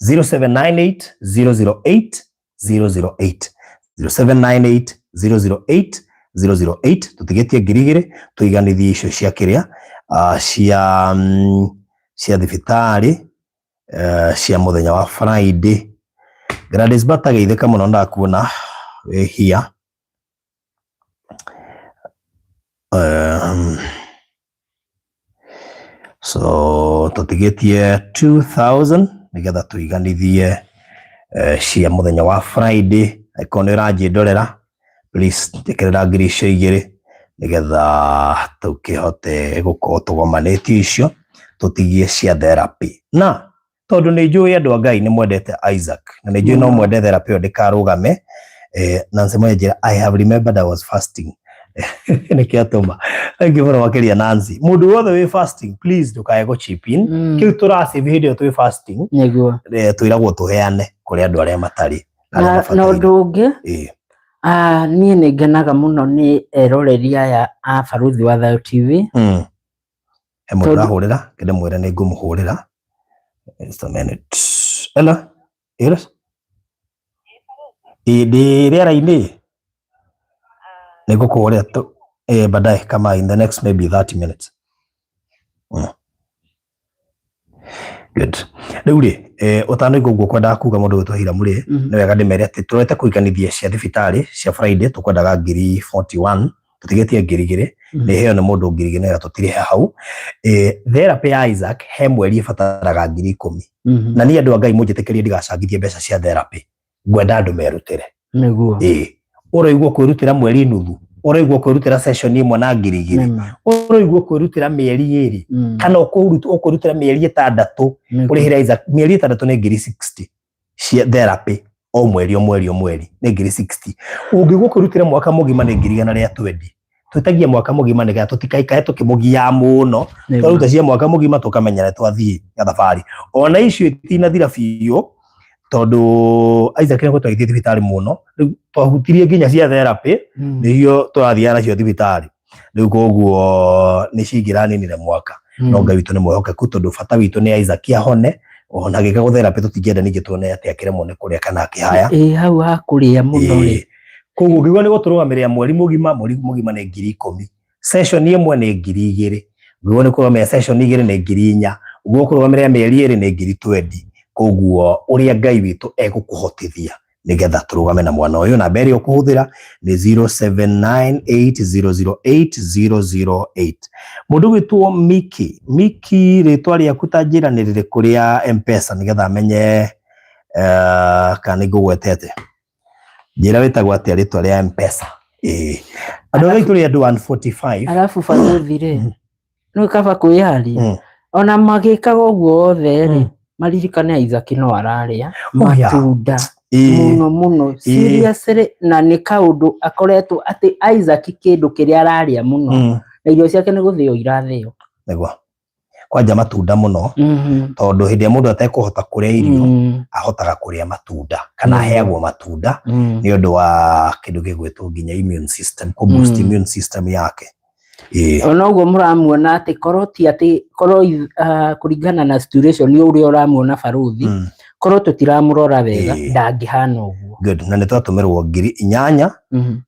0798 008 008, 0798 008 008. Tũtigĩtie 2,000 tũiganithie icio cia kĩrĩa, cia thibitarĩ, cia mũthenya wa Friday. Gladys Bata, geithĩka mũno, ndakuona wĩ hia. So tũtigĩtie 2000 nĩgetha tũiganithie cia mũthenya wa Friday. Angĩkorwo nĩ ũranjĩndorera, please njĩkĩrĩra 2,000 nĩgetha tũkĩhote gũkorwo tũgomanĩtie icio, tũtigie cia therapy. Na tondũ nĩ njũĩ andũ a Ngai nĩ mwendete Isaac, na nĩ njũĩ no mwende therapy ĩyo ndĩkarũgame. Nancy Mwenye njĩra, "I have remembered I was fasting," nĩkĩo atũma. Thank you mũno makĩria, Nancy. Mũndũ wothe wĩ fasting, please ndũkae gũ chip in. Kĩu tũrasave hĩndĩ ĩyo twĩ fasting, twĩragwo tũheane kũrĩ andũ arĩa matarĩ arĩa Na mabataire. ũndũ ũngĩ, niĩ nĩ ngenaga mũno nĩ eroreri aya a Barũthi wa Thayũ TV. He mũndũ ũrahũrĩra, kĩndĩmwĩre nĩ ngũmũhũrĩra. Just a minute. Hello, yes, ĩ ndĩ rĩera-inĩ, nĩ ngũkũhũrĩra tu baadaye, kama in the next maybe 30 minutes. Good. Rĩu rĩ, ũtanaigua ũguo kwendaga kuga mũndũ gwĩtwo Hiramu rĩ, nĩ wega ndĩmere atĩ tũrete kũiganithia cia thibitarĩ cia Friday, tũkwendaga 41,000, tũtigĩtie 2,000. Nĩ heo nĩ mũndũ 2,000 nĩgetha tũtirĩhe hau. Therapy ya Isaac he mweri ĩbataraga 10,000. Na niĩ, andũ a Ngai, mũnjĩtĩkĩrie ndigacangithie mbeca cia therapy, ngwenda andũ merutĩre. Ĩĩ, ũraigua kwĩrutĩra mweri nuthu, ũraigua kwĩrutĩra session ĩmwe na 2,000, ũraigua kwĩrutĩra mĩeri 2, kana ũkwĩrutĩra mĩeri 6, ũrĩhĩre Isaac mĩeri 6 nĩ 60,000 cia therapy o mweri, o mweri, o mweri nĩ 60,000. Ũngĩgua kwĩrutĩra mwaka mũgima nĩ 120,000. Twĩtagia mwaka mũgima nĩgetha tũtikaikae tũkĩmũgiaga mũno. Twaruta cia mwaka mũgima tũkamenya nĩ twathiĩ gathabarĩ. Ona icio itinathira biũ, tondũ Isaac nĩ gũtwarithia thibitarĩ mũno. Rĩu twahutirie nginya cia therapy, nĩcio tũrathiaga nacio thibitarĩ rĩu, koguo nĩ cingĩraninire mwaka. No Ngai witũ nĩ mwĩhokeku, tondũ bata witũ nĩ Isaac ahone. Ona agĩka therapy tũtingĩenda ningĩ tuone atĩ akĩremwo nĩ kũrĩa kana akĩhaya. Ĩĩ hau ha kũrĩa mũno rĩ. Ĩĩ. Koguo ũngiuga nĩ gũtũrũgamĩrĩra mweri mũgima, mweri mũgima nĩ 10,000. Session ĩmwe nĩ 2,000. Ũngiuga nĩ kũrũgamĩrĩra session igĩrĩ nĩ 4,000. Ũngiuga kũrũgamĩrĩra mĩeri ĩrĩ nĩ 20,000. Koguo ũrĩa Ngai witũ egũkũhotithia nĩgetha tũrũgame na mwana ũyũ, namba ĩrĩa ũkũhũthĩra nĩ 0798008008. Mũndũ gwĩtwo Miki, Miki rĩtwa rĩaku ta njĩra nĩ rĩrĩkũ rĩa M-Pesa nĩgetha menye kana nĩ ngũgwetete. Njĩra wĩtagwo atĩa rĩtwa rĩa M-Pesa. Ĩĩ. Andũ arĩa tũrĩ andũ 145. Arabu barũthi rĩ, nĩ kaba kwĩyaria. Ona magĩkaga ũguo othe rĩ, maririkane Isaac no ararĩa matunda mũno mũno seriously, na nĩ kaũndũ akoretwo atĩ Isaac kĩndũ kĩrĩa ararĩa mũno na irio ciake nĩ gũthĩo irathĩo. Nĩguo. Kwanja matunda mũno, tondũ hĩndĩ ĩrĩa mũndũ atekũhota kũrĩa irio, ahotaga kũrĩa matunda kana aheagwo matunda nĩ ũndũ wa kĩndũ gĩgwĩtwo nginya immune system, kũ boost immune system yake. Ona ũguo mũramuona atĩ korwo ti atĩ korwo kũringana na situation ũrĩa ũramuona barũthi, korwo tũtiramũrora wega ndangĩhana ũguo. Good. Na nĩ twatũmĩrwo 8,000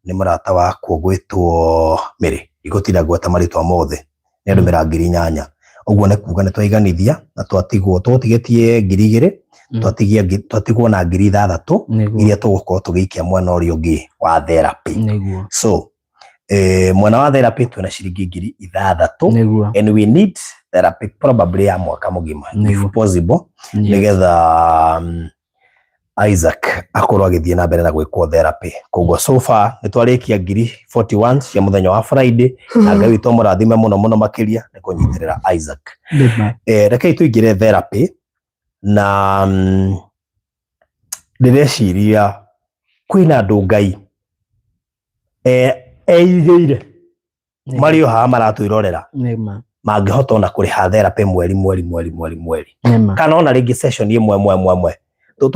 nĩ mũrata wakwa gwĩtwo Mary, igũtinda ngweta marĩtwa mothe, nĩ andũmĩra 8,000. Ũguo nĩ kuga nĩ twaiganithia na twatigwo tũgũtigĩtie 2,000, twatigwo na 6,000 iria tũgũkorwo tũgĩikia mwena ũrĩa ũngĩ wa therapy. So mwena wa therapy twĩna ciringi 6,000 and we need therapy probably ya mwaka mũgima if possible, nĩgetha Isaac akorwo agĩthiĩ na mbere na gwĩkwo therapy. Koguo so far nĩ twarĩkia 41,000 cia mũthenya wa Friday, na Ngai witũ amũrathime mũno mũno makĩria nĩ kũnyitĩrĩra Isaac. Rekei tũingĩre therapy na ndĩreciria kwĩna andũ Ngai eigĩire marĩ o haha maratwĩrorera mangĩhota ona kũrĩha therapy mweri mweri mweri mweri mweri kana ona rĩngĩ session ĩmwe mwe mwe mwe tũa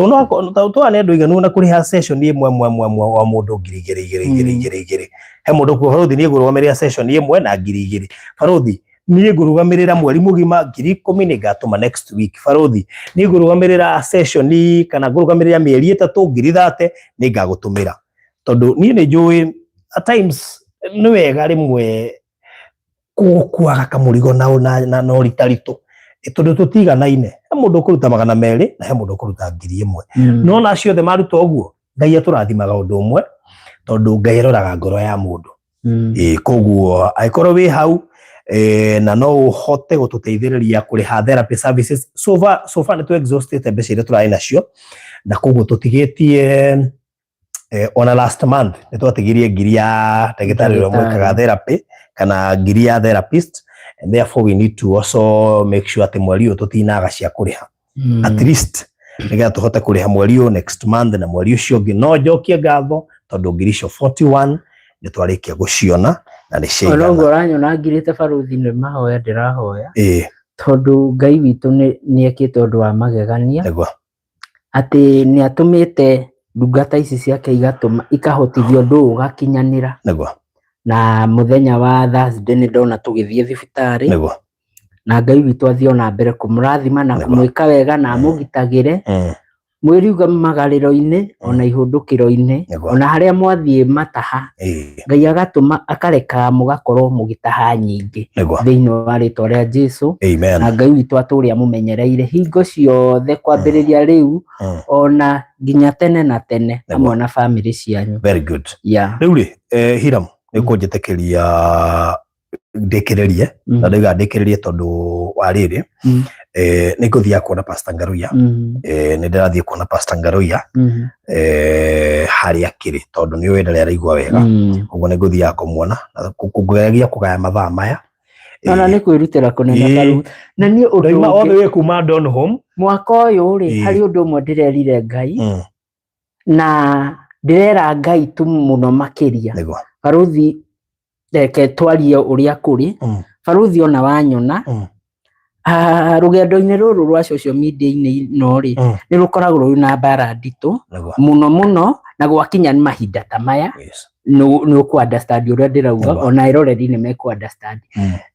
nĩ andũ aiganu na kũrĩha session ĩmwe mwe mwe mwe wa mũndũ 2,000 2,000 2,000 2,000. He mũndũ kuo barũthi niĩ ngũrũgamĩrĩra session ĩmwe na 2,000. Barũthi niĩ ngũrũgamĩrĩra mweri mũgima 10,000 nĩ ngatũma next week. Barũthi niĩ ngũrũgamĩrĩra session kana ngũrũgamĩrĩra mĩeri 3 30,000 nĩ ngagũtũmĩra. Tondũ niĩ nĩ njũĩ at times nĩ wega rĩmwe gũkuaga kamũrigo na na ũritaritũ, tondũ tũtiganaine. He mũndũ ũkũruta 200 na he mũndũ ũkũruta 1,000. No na acio othe maruta ũguo Ngai atũrathimaga ũndũ ũmwe, tondũ Ngai aroraga ngoro ya mũndũ. Koguo angĩkorwo wĩ hau na no ũhote gũtũteithĩrĩria kũrĩha therapy services, so far nĩ tũ exhaustĩte mbeca iria tũrarĩ nacio, na koguo tũtigĩtie ona last month nĩ twatigirie 1,000 ya ndagĩtarĩ ũrĩa mwĩkaga therapy kana 1,000 ya therapist, and therefore we need to also make sure atĩ mweri ũyũ tũtinaga cia kũrĩha at least nĩgetha tũhote kũrĩha mweri ũyũ next month na mweri ũcio ũngĩ. No njokie ngatho tondũ 41,000 nĩ twarĩkia gũciona na nĩ ciaigana. Ona ũguo ũranyona ngirĩte barũthi nĩ mahoya ndĩrahoya, tondũ Ngai witũ nĩ ekĩte ũndũ wa magegania atĩ nĩ atũmĩte ndungata ici ciake igatũma ikahotithia ũndũ ũyũ ũgakinyanĩra. Na mũthenya wa Thursday nĩ ndona tũgĩthiĩ thibitarĩ. Na Ngai witũ athiĩ ona mbere kũmũrathima na kũmwĩka wega na amũgitagĩre mwĩriuga magarĩro-inĩ ona ihũndũkĩro-inĩ ona harĩa mwathiĩ mataha, Ngai agatũma akareka mũgakorwo mũgĩtaha nyingĩ thĩinĩ wa rĩtwa rĩa Jesu. Na Ngai witũ atũrĩa mũmenyereire hingo ciothe kwambĩrĩria rĩu ona nginya tene na tene hamwe na family cianyu. Very good. Rĩu rĩ, Hiram, nĩ kũnjĩtĩkĩria ndĩkĩrĩrie na ndauga ndĩkĩrĩrie tondũ wa rĩrĩ, nĩ ngũthiaga kuona Pastor Ngaruiya. Nĩ ndĩrathiĩ kuona Pastor Ngaruiya harĩa akĩrĩ tondũ nĩ ũĩ ndarĩ araigua wega, ũguo nĩ ngũthiaga kũmuona na kũgeragia kũgaya mathaa maya. Ona nĩ kwĩrutĩra kũnene barũthi. Na niĩ ũndũ Ndauma all the way kuma Donholm mwaka ũyũ rĩ, harĩ ũndũ ũmwe ndĩrerire Ngai na ndĩrera Ngai tu mũno makĩria. Barũthi reke twarie ũrĩa kũrĩ. Barũthi ona wanyona Ah, rũgendo-inĩ rũrũ rwa social media-inĩ ĩno rĩ nĩ rũkoragwo rwĩna mbara nditũ mũno mũno na gwakinya nĩ mahinda ta maya nĩ ũkũ understand ũrĩa ndĩrauga ona eroreri nĩ mekũ understand.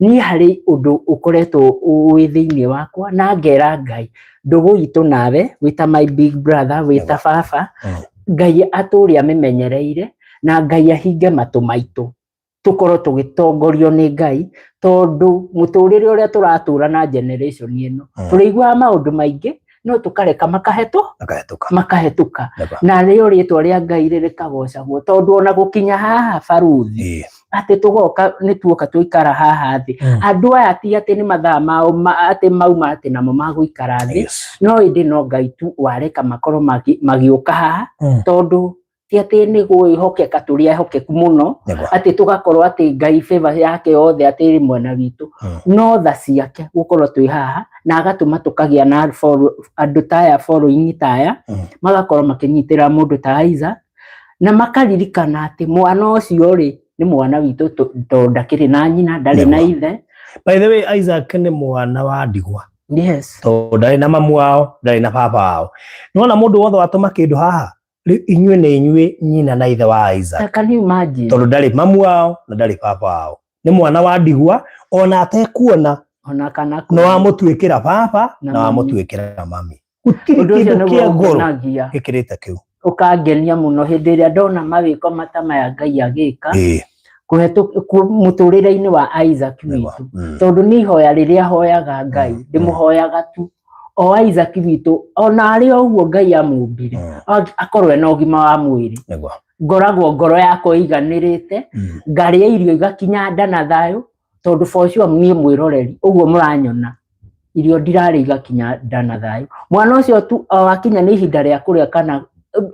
Niĩ harĩ ũndũ ũkoretwo wĩ thĩinĩ wakwa na ngera Ngai ndũgũ itũ nawe wĩ ta my big brother wĩ ta baba Ngai atũre amĩmenyereire na Ngai ahinge matũ maitũ tũkorwo tũgĩtongorio nĩ Ngai tondũ mũtũrĩre ũrĩa tũratũra na generation ĩno tũrĩiguaga maũndũ maingĩ no tũkareka makahetũ Makahetũka. Makahetũka na rĩo rĩtwa rĩa Ngai rĩrĩkagocagwo tondũ ona gũkinya haha baruthi atĩ tũgoka nĩ tuoka tũikara haha thĩ andũ aya ti atĩ nĩ mathaa mao atĩ mauma atĩ namo magũikara thĩ no ĩndĩ no Ngai tu wareka makorwo magĩũka haha tondũ ti atĩ nĩ gwĩhokeka tũrĩ ehokeku mũno atĩ tũgakorwo atĩ Ngai favor yake yothe atĩ ĩrĩ mwena witũ no tha ciake gũkorwo twĩ haha na agatũma tũkagĩa na andũ ta aya following ta aya magakorwo makĩnyitĩrĩra mũndũ ta Isaac na makaririkana atĩ mwana ũcio rĩ nĩ mwana witũ tondũ ndakĩrĩ na nyina ndarĩ na ithe. By the way, Isaac nĩ mwana wa ndigwa tondũ ndarĩ na mamu wao, ndarĩ na baba wao. Nĩwona mũndũ wothe watũma kĩndũ haha, rĩu inyuĩ nĩ inyuĩ nyina na ithe wa Isaac. Can you imagine? Tondũ ndarĩ mamu wao na ndarĩ baba wao, nĩ mwana wa ndigwa ona atekuona ona kana nĩ wamũtuĩkĩra baba na na mami. Wamũtuĩkĩra mami. Gũtirĩ Ũndũ ũcio kĩndũ nĩguo kĩa ngoro ũngenagia gĩkĩrĩte kĩu. Ũkangenia mũno hĩndĩ ĩrĩa ndona mawĩko mata maya Ngai agĩka mũtũrĩre-inĩ wa Isaac witũ tondũ nĩ ihoya rĩrĩa hoyaga Ngai ndĩmũhoyaga tu o Isaac witũ ona arĩ o ũguo Ngai amũmbire akorwo ena ũgima wa mwĩrĩ ngoragwo ngoro yakwa ĩiganĩrĩte ngarĩa irio igakinya nda na thayũ tondũ for sure niĩ mwĩroreri ũguo mũranyona irio ndirarĩa igakinya nda na thayũ. Mwana ũcio tu o akinya nĩ ihinda rĩa kũrĩa kana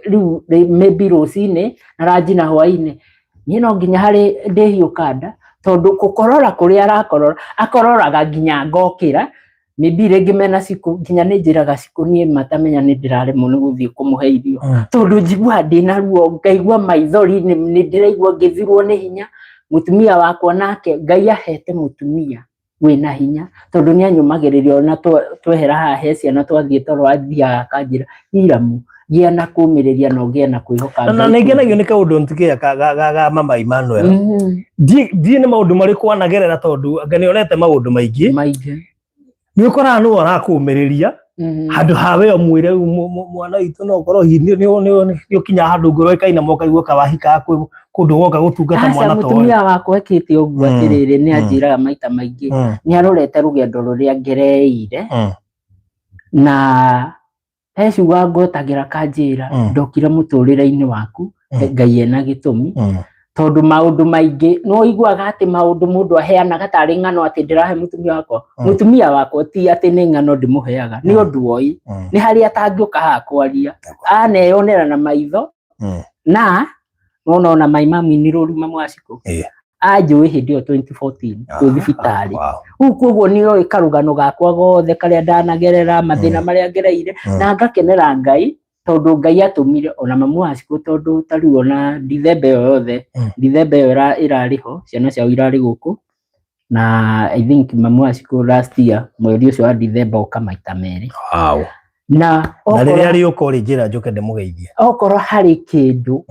rĩu maybe rũcinĩ na ranji na hwainĩ niĩ no nginya harĩ ndĩhiũka nda tondũ gũkorora kũrĩa arakorora akororaga nginya ngokĩra maybe rĩngĩ mena cikũ nginya nĩ njĩraga cikũ niĩ matamenya nĩ ndĩraremwo nĩ gũthiĩ kũmũhe irio tondũ njiguaga ndĩna ruo ngaigua maithori nĩ ndĩraigua ngĩthirwo nĩ hinya. Mũtumia wakwa nake Ngai ahete mũtumia wĩna hinya tondũ nĩ anyũmagĩrĩria ona twehera haha he ciana twathiĩ toro athiaga akanjĩra Iramu gĩa na kũmĩrĩria na ũgĩe na kwĩhoka Na Ngai. Nĩ ngenagio nĩ kaũndũ ntikia ga mama Emmanuel. Ndiĩ nĩ maũndũ marĩkũ anagerera tondũ anga nĩ onete maũndũ maingĩ. Maingĩ. Nĩ ũkoraga nĩwe ũrakũmĩrĩria handũ ha we ũmwĩre rĩu mwana witũ no ũkorwo hihi nĩ ũkinya handũ ngoro ĩkainama ũkaigua kawahika kũndũ woka gũtungata Aca mwana ta ũyũ. Mũtumia wakwa ekĩte ũguo atĩrĩrĩ nĩ anjĩraga maita maingĩ nĩ arorete rũgendo rũrĩa ngereire na he ciugo ngwetagĩra kanjĩra ndokire mũtũrĩre-inĩ waku Ngai ena gĩtũmi tondũ maũndũ maingĩ no ũiguaga atĩ maũndũ mũndũ aheanaga tarĩ ng'ano atĩ ndĩrahe mũtumia wakwa mũtumia wakwa ti atĩ nĩ ng'ano ndĩmũheaga nĩ ũndũ oĩ nĩ harĩa atangĩũka haha kwaria aneyonera na maitho na nona ona my mami nĩ rũru mamu wa Cikũ anjũĩ hĩndĩ ĩyo 2014 twĩ thibitarĩ rĩu koguo nĩ oĩ karũgano gakwa gothe karĩa ndanagerera mathĩna marĩa ngereire na ngakenera Ngai tondũ Ngai atũmire ona mamu wa Cikũ tondũ ta rĩu ona Dithemba ĩyo yothe Dithemba ĩyo ĩrarĩ ho ciana ciao irarĩ gũkũ na I think mamu wa Cikũ last year mweri ũcio wa Dithemba oka maita merĩ na Na okorwo rĩrĩa rĩũka rĩ njĩra njũke ndĩmũgeithie. Okorwo harĩ kĩndũ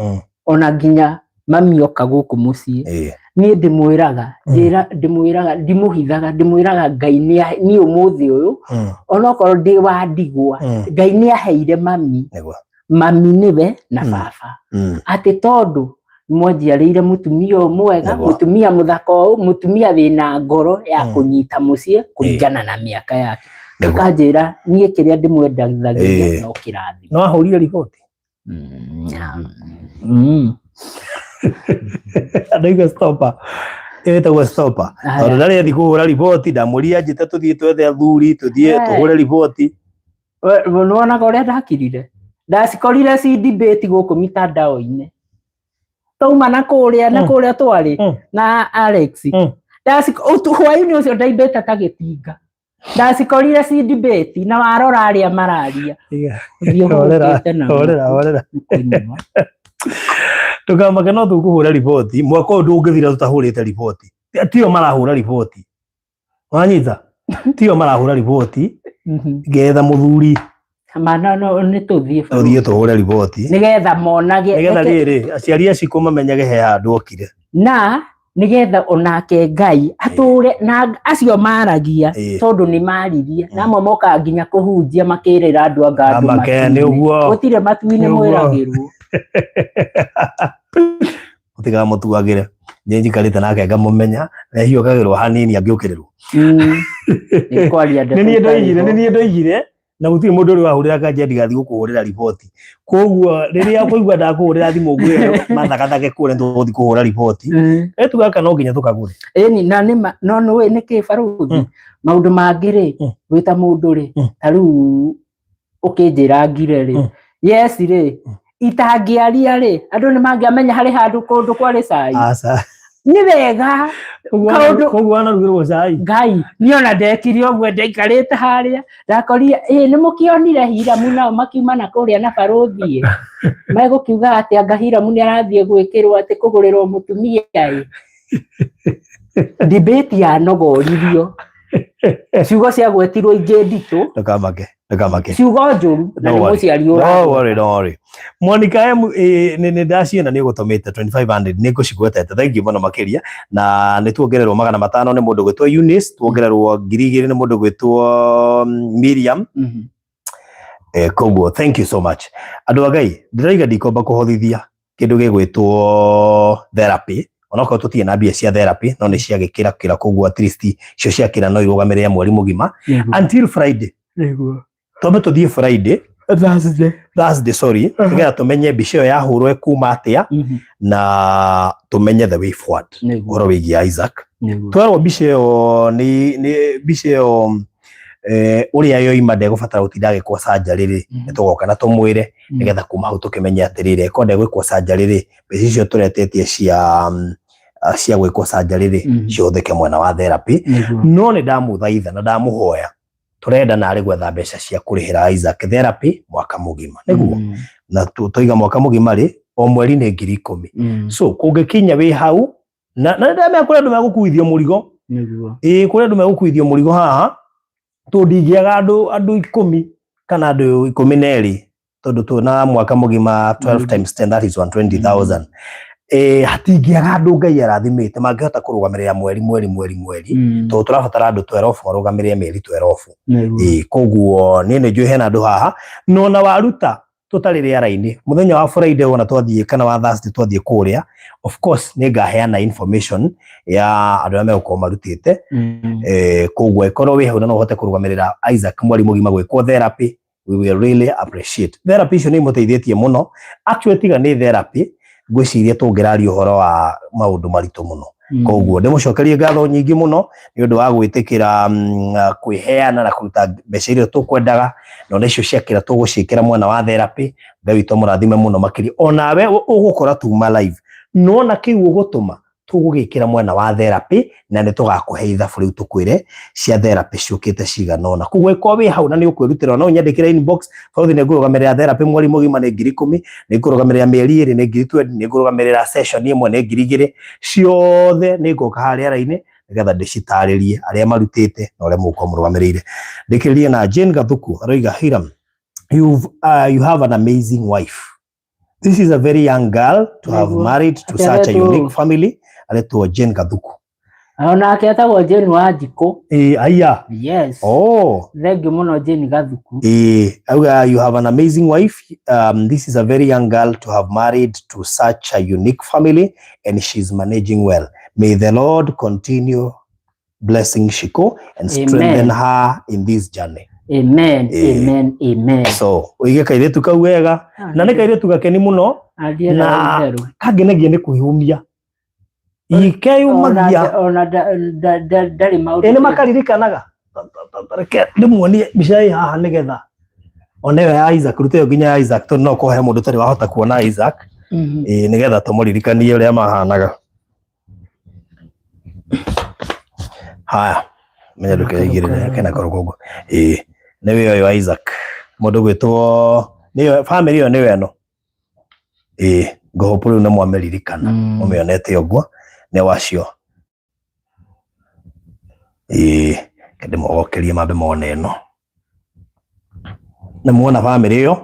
ona nginya mami oka gũkũ mũciĩ niĩ ndĩmwĩraga njĩra ndĩmwĩraga ndimũhithaga ndĩmwĩraga Ngai niĩ ũmũthĩ ũyũ onokorwo ndĩ wa ndigwa Ngai nĩ aheire mami mami nĩwe na baba atĩ tondũ mwanjiarĩire mũtumia ũyũ mwega mũtumia mũthaka ũũ mũtumia wĩna ngoro ya kũnyita mũciĩ kũringana na mĩaka yake akanjĩra niĩ kĩrĩa ndĩmwendithagĩria no kĩrathimo. No ahũrire riboti. Ndaigua stopa ĩtagwo stopa tondũ ndarĩ athi kũhũra riboti ndamũria anjĩte tũthiĩ twethe athuri tũthiĩ tũhũre riboti. Nĩwonaga ũrĩa ndakirire ndacikorire ci debate gũkũ mitandao-inĩ tauma na kũrĩa na kũrĩa twarĩ na Alex hwaĩ-inĩ ũcio ndaimbĩte ta gĩtinga ndacikorire ci debate na warora arĩa mararia ũthiĩ Horera, ũhurũkĩte na horera, horera. kũnyua. Ndũkamake no tũkũhũra riboti mwaka ũyũ ndũngĩthira tũtahũrĩte riboti tio marahũra riboti wanyita. Tio marahũra riboti ngetha mũthuri. Mana no nĩ tũthiĩ tũthiĩ tũhũre riboti nĩgetha monage nĩgetha rĩrĩ aciari a Shiko mamenyage he handũ okire. Na nĩgetha onake Ngai atũre na acio maragia tondũ nĩ maririe na amwe mokaga nginya kũhunjia makĩrĩra andũ anga andũ matu-inĩ. Gũtirĩ matu-inĩ mwĩragĩrwo. Mũtigamũtuagĩre, niĩ njikarĩte nake ngamũmenya, na hiũkagĩrwo hanini angĩũkĩrĩrwo. Nĩ kwaria ndeto Nĩ niĩ itarĩ ndoigire, ho. nĩ niĩ ndoigire, na gũtirĩ mũndũ ũrĩ wahũrĩra kanja ndigathiĩ gũkũhũrĩra riboti. Koguo rĩrĩa ũkũigua ndakũhũrĩra thimũ ngwĩre mathagathage kũrĩa tũgũthiĩ kũhũra riboti, etu gaka no nginya tũkagũre. Ĩni na nĩ ma no nĩ nĩkĩ barũthi maũndũ mangĩ rĩ wĩ ta mũndũ rĩ ta rĩu ũkĩnjĩra ngire rĩ yes rĩ itangĩaria rĩ andũ nĩ mangĩamenya harĩ handũ kũndũ kwarĩ cai. Aca. Nĩ wega. Kaũndũ- Koguo wanarugĩrwo cai. Ngai niĩ ona ndekire ũguo ndaikarĩte harĩa ndakorire ĩ nĩ mũkĩonire Hiramu nao makiuma na kũrĩa na barũthi ĩ megũkiuga atĩ anga Hiramu nĩ arathiĩ gwĩkĩrwo atĩ kũgũrĩrwo mũtumia ĩ debate yanogoririo ciugo ciagwetirwo ingĩ nditũ. Ndũkamake, ndũkamake. Ciugo njũru na Don't nĩ worry. mũciari Don't ũragweta. worry, don't worry. Monica M nĩ nĩ ndaciona nĩ ũgũtũmĩte 2500 nĩ ngũcigwetete thank you mũno makĩria na nĩ tuongererwo 500 nĩ mũndũ gwĩtwo Eunice, tuongererwo 2000 nĩ mũndũ gwĩtwo Miriam. Koguo thank you so much. Andũ a Ngai, ndĩraiga ndikomba kũhothithia kĩndũ gĩgwĩtwo therapy, onokorwo tũtirĩ na mbia cia therapy no nĩ cia gĩkĩra kĩra, koguo at least icio cia kĩra no irũgamĩrĩre mweri mũgima until Friday. Twambe tũthiĩ Friday. Thursday. Thursday, sorry, nĩgetha tũmenye mbica ĩyo yahũrwo ĩkuma atĩa na tũmenye the way forward ũhoro wĩgiĩ Isaac. Twerwo mbica ĩyo nĩ mbica ĩyo ũrĩa yoima ndegũbatara gũtinda agĩkwo surgery rĩ, nĩ tũgoka na tũmwĩre nĩgetha kuma hau tũkĩmenye atĩrĩrĩ eko ndegwĩkwo surgery rĩ, mbeca icio tũretĩtie cia gwĩkwo surgery rĩ cihũthĩke mwena wa therapy. No nĩ ndamũthaitha na ndamũhoya tũrenda narĩ gwetha mbeca cia kũrĩhĩra Isaac therapy mwaka mũgima nĩguo na tũiga mwaka mũgima rĩ o mweri nĩ 10,000. So kũngĩkinya wĩ hau na ndamenya kũrĩ andũ megũkuithio mũrigo. Ĩĩ kũrĩ andũ megũkuithio mũrigo haha tondũ ndingĩaga andũ 10 kana andũ 12 tondũ tuna mwaka mũgima 12 times 10 that is 120,000. Hatingĩaga andũ Ngai arathimĩte mangĩhota kũrũgamĩrĩra mweri mweri mweri mweri tondũ tũrabatara andũ 12 marũgamĩrĩre mĩeri 12. Koguo niĩ nĩ njũĩ hena andũ haha no na waruta tũtarĩ rĩera-inĩ mũthenya wa Friday wona twathiĩ kana wa Thursday twathiĩ kũrĩa, of course nĩ ngaheana information ya andũ arĩa megũkorwo marutĩte. Koguo ĩkorwo wĩ hau na no ũhote kũrũgamĩrĩra Isaac mweri mũgima gwĩkwo therapy, we will really appreciate. Therapy icio nĩ imũteithĩtie mũno. Actually tiga nĩ therapy ngwĩciria tũngĩraria ũhoro wa maũndũ maritũ mũno. Koguo ndĩmũcokerie ngatho nyingĩ mũno nĩ ũndũ wa gwĩtĩkĩra kwĩheana na kũruta mbeca iria tũkwendaga na ona icio ciakĩra tũgũciĩkĩra mwena wa therapy. Ngai witũ amũrathime mũno makĩria. Onawe ũgũkora tuma live no na kĩu ũgũtũma tũgũgĩkĩra mwena wa therapy na nĩ tũgakũhe ithabu rĩu tũkwĩre cia therapy ciũkĩte cigana ũna. Koguo ĩkorwo wĩ hau na nĩ ũkwĩrutĩra no ũnyandĩkĩre inbox, baruthi nĩ ngũrũgamĩrĩra therapy mweri mũgima nĩ 10,000, nĩ ngũrũgamĩrĩra mĩeri 2 nĩ 20,000, nĩ ngũrũgamĩrĩra session ĩmwe nĩ 2,000, ciothe nĩ ngoka harĩa raini nĩgetha ndĩcitarĩrie arĩa marutĩte na ũrĩa mũgũkorwo mũrũgamĩrĩire. Ndĩkĩrĩrie na Jane Gathuku aroiga Hiram, you have an amazing wife. This is a very young girl to have married to such a unique family. Aretwo Jane Gathuku. Onake etagwo Jane Wanjikũ. Aya. Yes. Oh. Thank you mũno Jane Gathuku. Auga you have an amazing wife. This is a very young girl to have married to such a unique family and she's managing well. May the Lord continue blessing Shiko and strengthen her in this journey. Amen. Amen. Amen. So, uige kairitu kau wega na nĩ kairitu gakeni mũno na kangenagia nĩ kwĩyũmia ikeyũmagia ona ndarĩ maũndũ nĩ makaririkanaga. Reke ndĩmuonie mbica ĩ haha nĩgetha one ĩyo ya Isaac, rute ĩyo nginya ya Isaac tondũ no kũhe mũndũ ũtarĩ wahota kuona Isaac nĩgetha tũmũririkanie ũrĩa mahanaga. Haya, menya ndũkeigĩrĩre kena karũgongo. Nĩwe ũyũ Isaac mũndũ gwĩtwo nĩyo family ĩyo nĩyo ĩno. Ngũhope rĩu nĩ mwamĩririkana mũmĩonete ũguo nĩ wacio. Reke ndĩmokerie mambe mone ĩno. Nĩ muona bamĩrĩ ĩyo?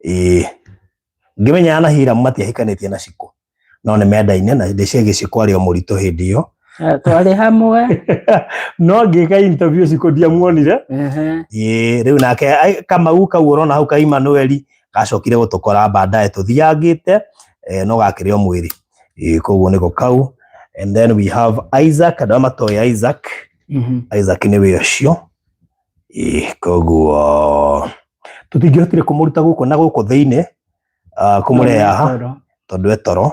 Ĩĩ. Ngĩmenyana na Hiram matiahikanĩtie na Shiko. No nĩ mendaine na ndĩciagia Shiko arĩ o mũritũ hĩndĩ ĩyo. Twarĩ hamwe. No ngĩka interview Shiko ndiamuonire. Ĩĩ, rĩu nake Kamau kau ũrona hau ka Emmanuel gacokire gũtũkora baadaye tũthiangĩte no gakĩrĩ o mwĩrĩ. Ĩĩ, koguo nĩko kau. And then we have Isaac, andũ arĩa matoĩ Isaac. Isaac nĩwe ũcio. Ĩĩ, koguo tũtingĩhotire kũmũruta gũkũ na gũkũ thĩinĩ kũmũrehe haha tondũ e toro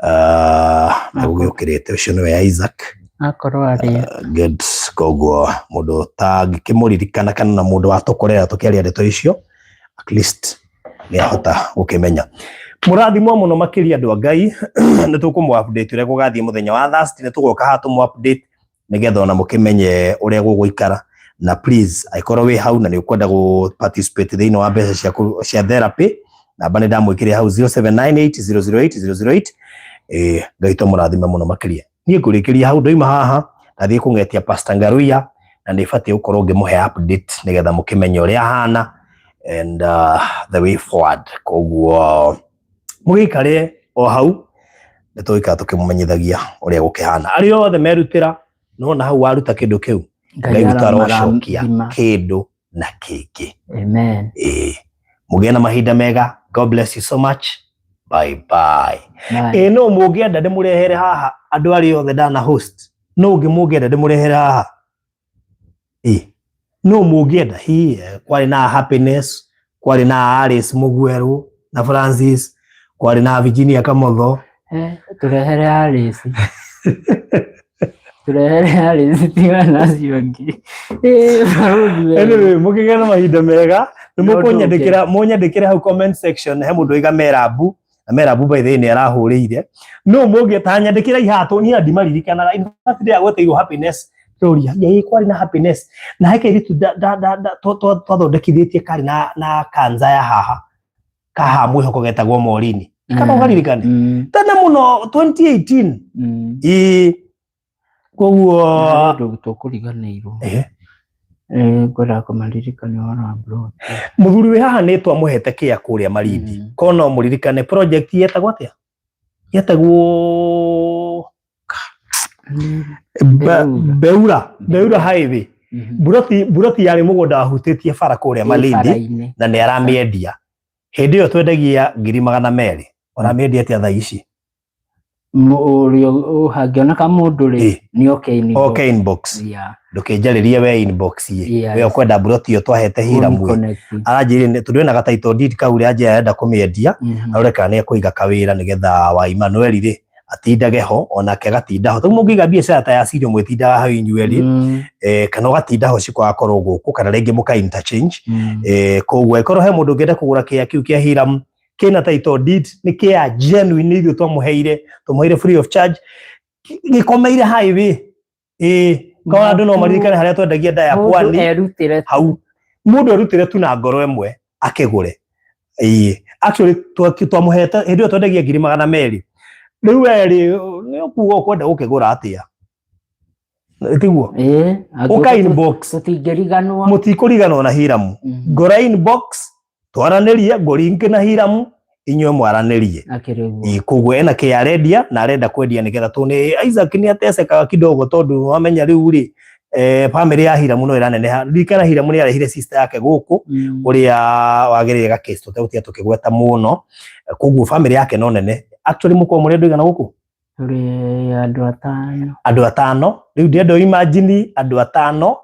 na gũgĩũkĩrĩte. Ũcio nĩwe Isaac. Akorwo arĩ. Good. Koguo mũndũ ũtangĩkĩmũririkana kana na mũndũ watũkorera tũkĩaria ndeto icio, at least nĩ ahota gũkĩmenya. Mũrathimwo mũno makĩria andũ a Ngai. Nĩ tũkũmũ update ũrĩa gũgathiĩ mũthenya wa Thursday, nĩ tũgoka haha tũmũ update nĩgetha ona mũkĩmenye ũrĩa gũgũikara. Na please angĩkorwo wĩ hau na nĩ ũkwenda gũ participate thĩinĩ wa mbeca cia therapy, namba nĩ ndamwĩkĩrĩra hau 0798 008 008. Ngai tũmũrathime mũno makĩria. Niĩ ngũrĩkĩria hau, ndoima haha ndathiĩ kũng'etia Pastor Ngaruiya na nĩ batiĩ gũkorwo ngĩmũhe update nĩgetha mũkĩmenye ũrĩa ahana and the way forward. Koguo mũgĩikare o hau, nĩ tũgũikara tũkĩmũmenyithagia ũrĩa gũkĩhana. Arĩa othe merutĩra, nĩwona hau waruta kĩndũ kĩu, Ngai witũ arocokia kĩndũ na kĩngĩ. Amen. Ĩĩ, mũgĩe na mahinda mega. God bless you so much. Bye bye. Ĩĩ, no mũngĩenda ndĩmũrehere haha andũ arĩa othe ndana host, no ũngĩ mũngĩenda ndĩmũrehere haha? Ĩĩ, no mũngĩenda? Hi, kwarĩ na Happiness, kwarĩ na Alice Mũgwerũ na Francis, kwarĩ na Virginia Kamotho. Tũrehere Alice. Tũrehere Alice, tiga na acio angĩ. Anyway, mũkĩgĩa na mahinda mega. Nĩ mũkũnyandĩkĩra, mũnyandĩkĩre hau comment section. He mũndũ waiga Merabu, na Merabu by the way nĩ arahũrĩire. No mũngĩ ta nyandĩkĩra ihatũ, niĩ ndimaririkanaga. In fact, ndĩragweteirwo Happiness, ndĩroria ĩ kwarĩ na Happiness na he kairĩtu twathondekithĩtie karĩ na kanza ya haha kaha mwĩhoko getagwo Morini, kana ũkaririkane tene mũno 2018. Ĩĩ, koguo Ũndũ tũkũriganĩirwo. Ngwendaga kũmaririkania ũhoro wa plot. Mũthuri wĩ haha nĩ twamũhete kĩa kũrĩa Malindi. Ko no mũririkane project yetagwo atĩa? Yetagwo Beura, Beura Highway. Buroti yarĩ mũgũnda wahutĩtie bara kũrĩa Malindi Bara-inĩ. Na nĩ aramĩendia. Hĩndĩ ĩyo twendagia 200,000. Ũramĩendia atĩa thaa ici? Ũrĩa hangĩoneka mũndũ rĩ, nĩ oke inbox. Okay, inbox. Ndũkĩnjarĩrie we inbox ĩ. We ũkwenda buroti ĩyo twahete Hiram ĩ. Connect. Aranjĩrire tondũ ena ga title deed kau rĩ, anjĩra arenda kũmĩendia. Arore kana nĩ ekũiga kawĩra nĩgetha wa Emmanuel rĩ atindage ho, onake agatinda ho. Rĩu mũngĩiga biacara ta ya Cirio mwĩtindaga hau inyuerĩ, kana ũgatinda ho Shiko agakorwo gũkũ, kana rĩngĩ mũka interchange. Koguo angĩkorwo he mũndũ ũngĩenda kũgũra kĩea kĩu kĩa Hiram kĩna title deed, nĩ kĩa genuine, nĩ ithuĩ twamũheire, twamũheire free of charge, gĩkomeire highway. Ĩĩ, korwo andũ no maririkane harĩa twendagia nda ya Mũndũ pwani erutĩre. Hau mũndũ erutĩre tu na ngoro ĩmwe akĩgũre. Ĩĩ, actually twamũhete hĩndĩ ĩyo twendagia 200,000. Rĩu we rĩ, nĩ ũkuga ũkwenda gũkĩgũra atĩa, tiguo? Ĩĩ, Ũka inbox. Tũtingĩriganwo. Mũtikũriganwo na Hiramu. Ngora inbox twaranĩrie, ngũringi na Hiramu inyuĩ mwaranĩrie. Akĩrĩ ũguo. Ĩĩ, koguo ena kĩ arendia na arenda kwendia nĩgetha tũ nĩ Isaac nĩ atecekaga kidogo tondũ wamenya rĩu rĩ family ya Hiramu no ĩraneneha. Ririkana Hiramu nĩ arehire sister yake gũkũ ũrĩa wagĩrĩire gakesi tũtegũtinda tũkĩgweta mũno. Koguo family yake no nene. Actually mũkorwo mũrĩ andũ aigana gũkũ? Tũrĩ andũ atano. Andũ atano. Rĩu ndĩrenda imagine andũ atano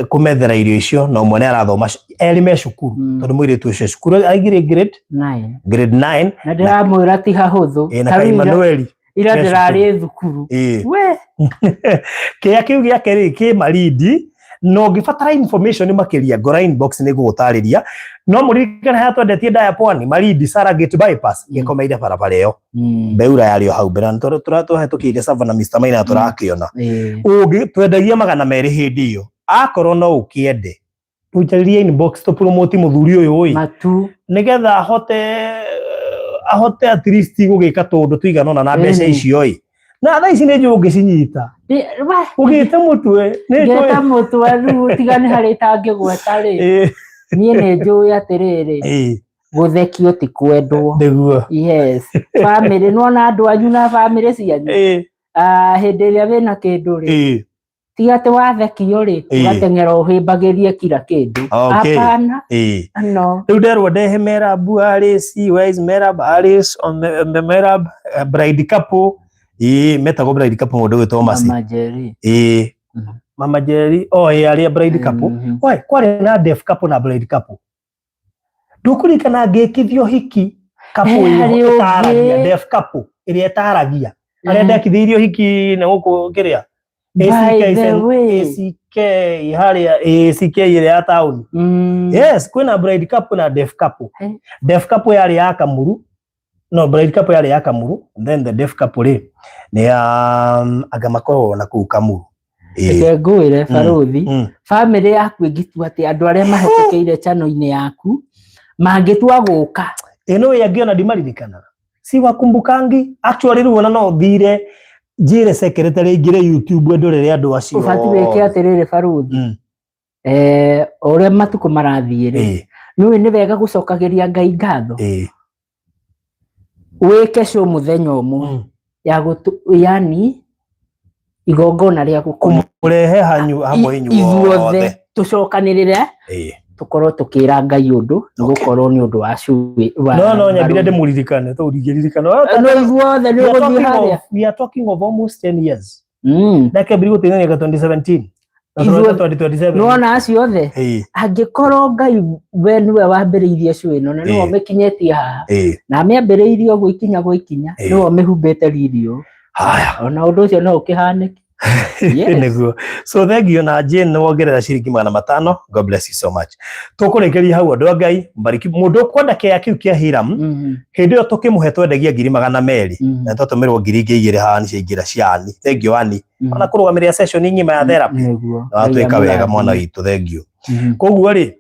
kũmethera irio icio, na ũmwe nĩ arathoma, erĩ me cukuru tondũ mũirĩtu ũcio cukuru aingĩrĩ grade 9. Grade 9. Na ndĩramwĩra ti hahũthũ. Na Ta ka rĩu Emmanuel ira me ndĩrarĩ thukuru. We Kĩea kĩu gĩake rĩ kĩ Malindi, na ũngĩbatara information makĩria ngora inbox nĩ ngũgũtarĩria. No mũririkane harĩa twendetie ndaya pwani Malindi Saragate bypass, gĩkomeire barabara ĩyo. Beura yarĩ o hau mbere na tũhetũkĩire Sava na Mr Maina tũrakĩona. Ũngĩ twendagia 200 hĩndĩ ĩyo, akorwo no ũkĩende tũnjarĩrie inbox tũpromote mũthuri ũyũ ĩ matu nĩgetha ahote at least gũgĩka tũũndũ tũigana ũna na mbeca icio ĩ. Na thaa ici nĩ njũĩ ũngĩcinyita. Ũgĩte mũtwe nĩ njũĩ. Ngeta mũtwe rĩu tiga nĩ harĩ itangĩgweta rĩ. Niĩ nĩ njũĩ atĩrĩrĩ. Gũthekio ti kwendwo. Nĩguo. Yes. Bamĩrĩ nĩwona andũ anyu na bamĩrĩ cianyu. Hĩndĩ ĩrĩa wĩna kĩndũ rĩ. Ti atĩ wathekio rĩ, ũgateng'era ũhĩmbagĩrie kila kĩndũ. Hapana. No. Rĩu nderwo ndehe Merab Alice, where is Merab Alice on the, on the Merab bride couple. Ĩĩ metagwo bride couple mũndũ ũgwĩtwo Mercy. Mama Jerry. Ĩĩ. Mama Jerry, oh ĩĩ arĩa bride couple. Oi, kwarĩ na deaf couple na bride couple. Ndũkũririkana ngĩkithio hiki couple ĩyo ĩtaragia, deaf couple ĩrĩa ĩtaragia. Arĩa ndekithĩirio hiki na gũkũ kĩrĩa. ACK ACK harĩa ACK ĩrĩa ya taũni. Yes, kwĩna bride couple na deaf couple. Deaf couple yarĩ ya Kamuru. No, bride couple yarĩ ya Kamuru, then the deaf couple rĩ nĩ ya anga makoragwo na kũu Kamuru. Reke ngwĩre barũthi, bamĩrĩ yaku ĩngĩtua atĩ andũ arĩa mahĩtũkĩire channel-inĩ yaku mangĩtua gũka. Ĩno ĩ angĩ ona ndimaririkanaga. Si wakumbukangi actually rĩu ona no thire njĩre secretary aingĩre YouTube ndorere andũ acio. Ũbatiĩ wĩke atĩrĩrĩ barũthi. O ũrĩa matukũ marathiĩ rĩ, nĩũĩ nĩ wega gũcokagĩria Ngai ngatho. Wĩke show mũthenya ũmwe ya gũtũ, yani igongona rĩa kũmũrehe hanyu hamwe inyuothe tũcokanĩrĩre tũkorwo tũkĩra Ngai ũndũ nĩ gũkorwo nĩ ũndũ wa cui no no nyambire ndĩmũririkane tondũ ndingĩririkana no ithuothe nĩ ũgũthiĩ harĩa. We are talking of almost 10 years. Ndakĩambĩrĩria gũteithania 2017. Nĩwona acio othe angĩkorwo Ngai we nĩwe wambĩrĩirie show ĩno na nĩwe ũmĩkinyĩtie haha na amĩambĩrĩirie ũguo ikinya gwa ikinya nĩwe ũmĩhumbĩte riri ũũ ona ũndũ ũcio no ũkĩhanĩke. Nĩguo. So thank you na Jane wongerera ciringi 500. God bless you so much. Tũkũrĩkĩria hau andũ a Ngai mbariki mũndũ ũkwenda kĩaya kĩu kĩa Hiram hĩndĩ ĩyo tũkĩmũhe twendagia 200,000 na twatũmĩrwo 2,000 haha nĩ ciaingĩra cia Ani. Thank you Ani. Ona kũrũgamĩrĩra session ng'ima ya therapy. Watwĩka wega mwana witũ, thank you. Koguo rĩ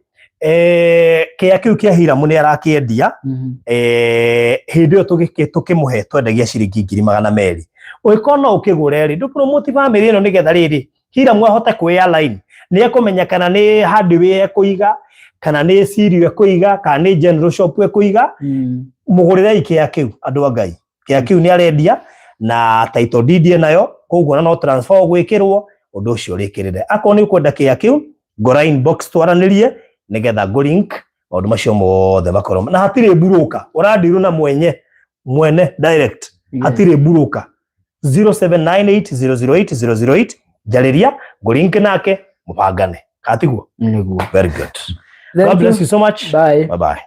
kĩaya kĩu kĩa Hiram nĩ arakĩendia hĩndĩ ĩyo tũkĩmũhe twendagia ciringi 200,000. Ũngĩkorwo no ũkĩgũre rĩ, ndũpromote bamĩrĩ ĩno nĩgetha rĩrĩ Hiram ahote kwĩ align. Nĩ ekũmenya kana nĩ hardware ekũiga, kana nĩ cereal ekũiga, kana nĩ general shop ekũiga. Mũgũrĩrei kĩaya kĩu andũ a Ngai. Kĩaya kĩu nĩ arendia na title deed nayo, koguo no transfer ũgwĩkĩrwo ũndũ ũcio ũrĩkĩrĩre. Akorwo nĩ ũkwenda kĩaya kĩu, ngora inbox twaranĩrie nĩgetha ngũ link maũndũ macio mothe makorwo na hatirĩ broker ũrandirwo na mwene direct hatirĩ broker 0798008008 njarĩria ngũ link nake mũbangane katiguo. Nĩguo. Very good. God bless you so much. Bye. Bye bye.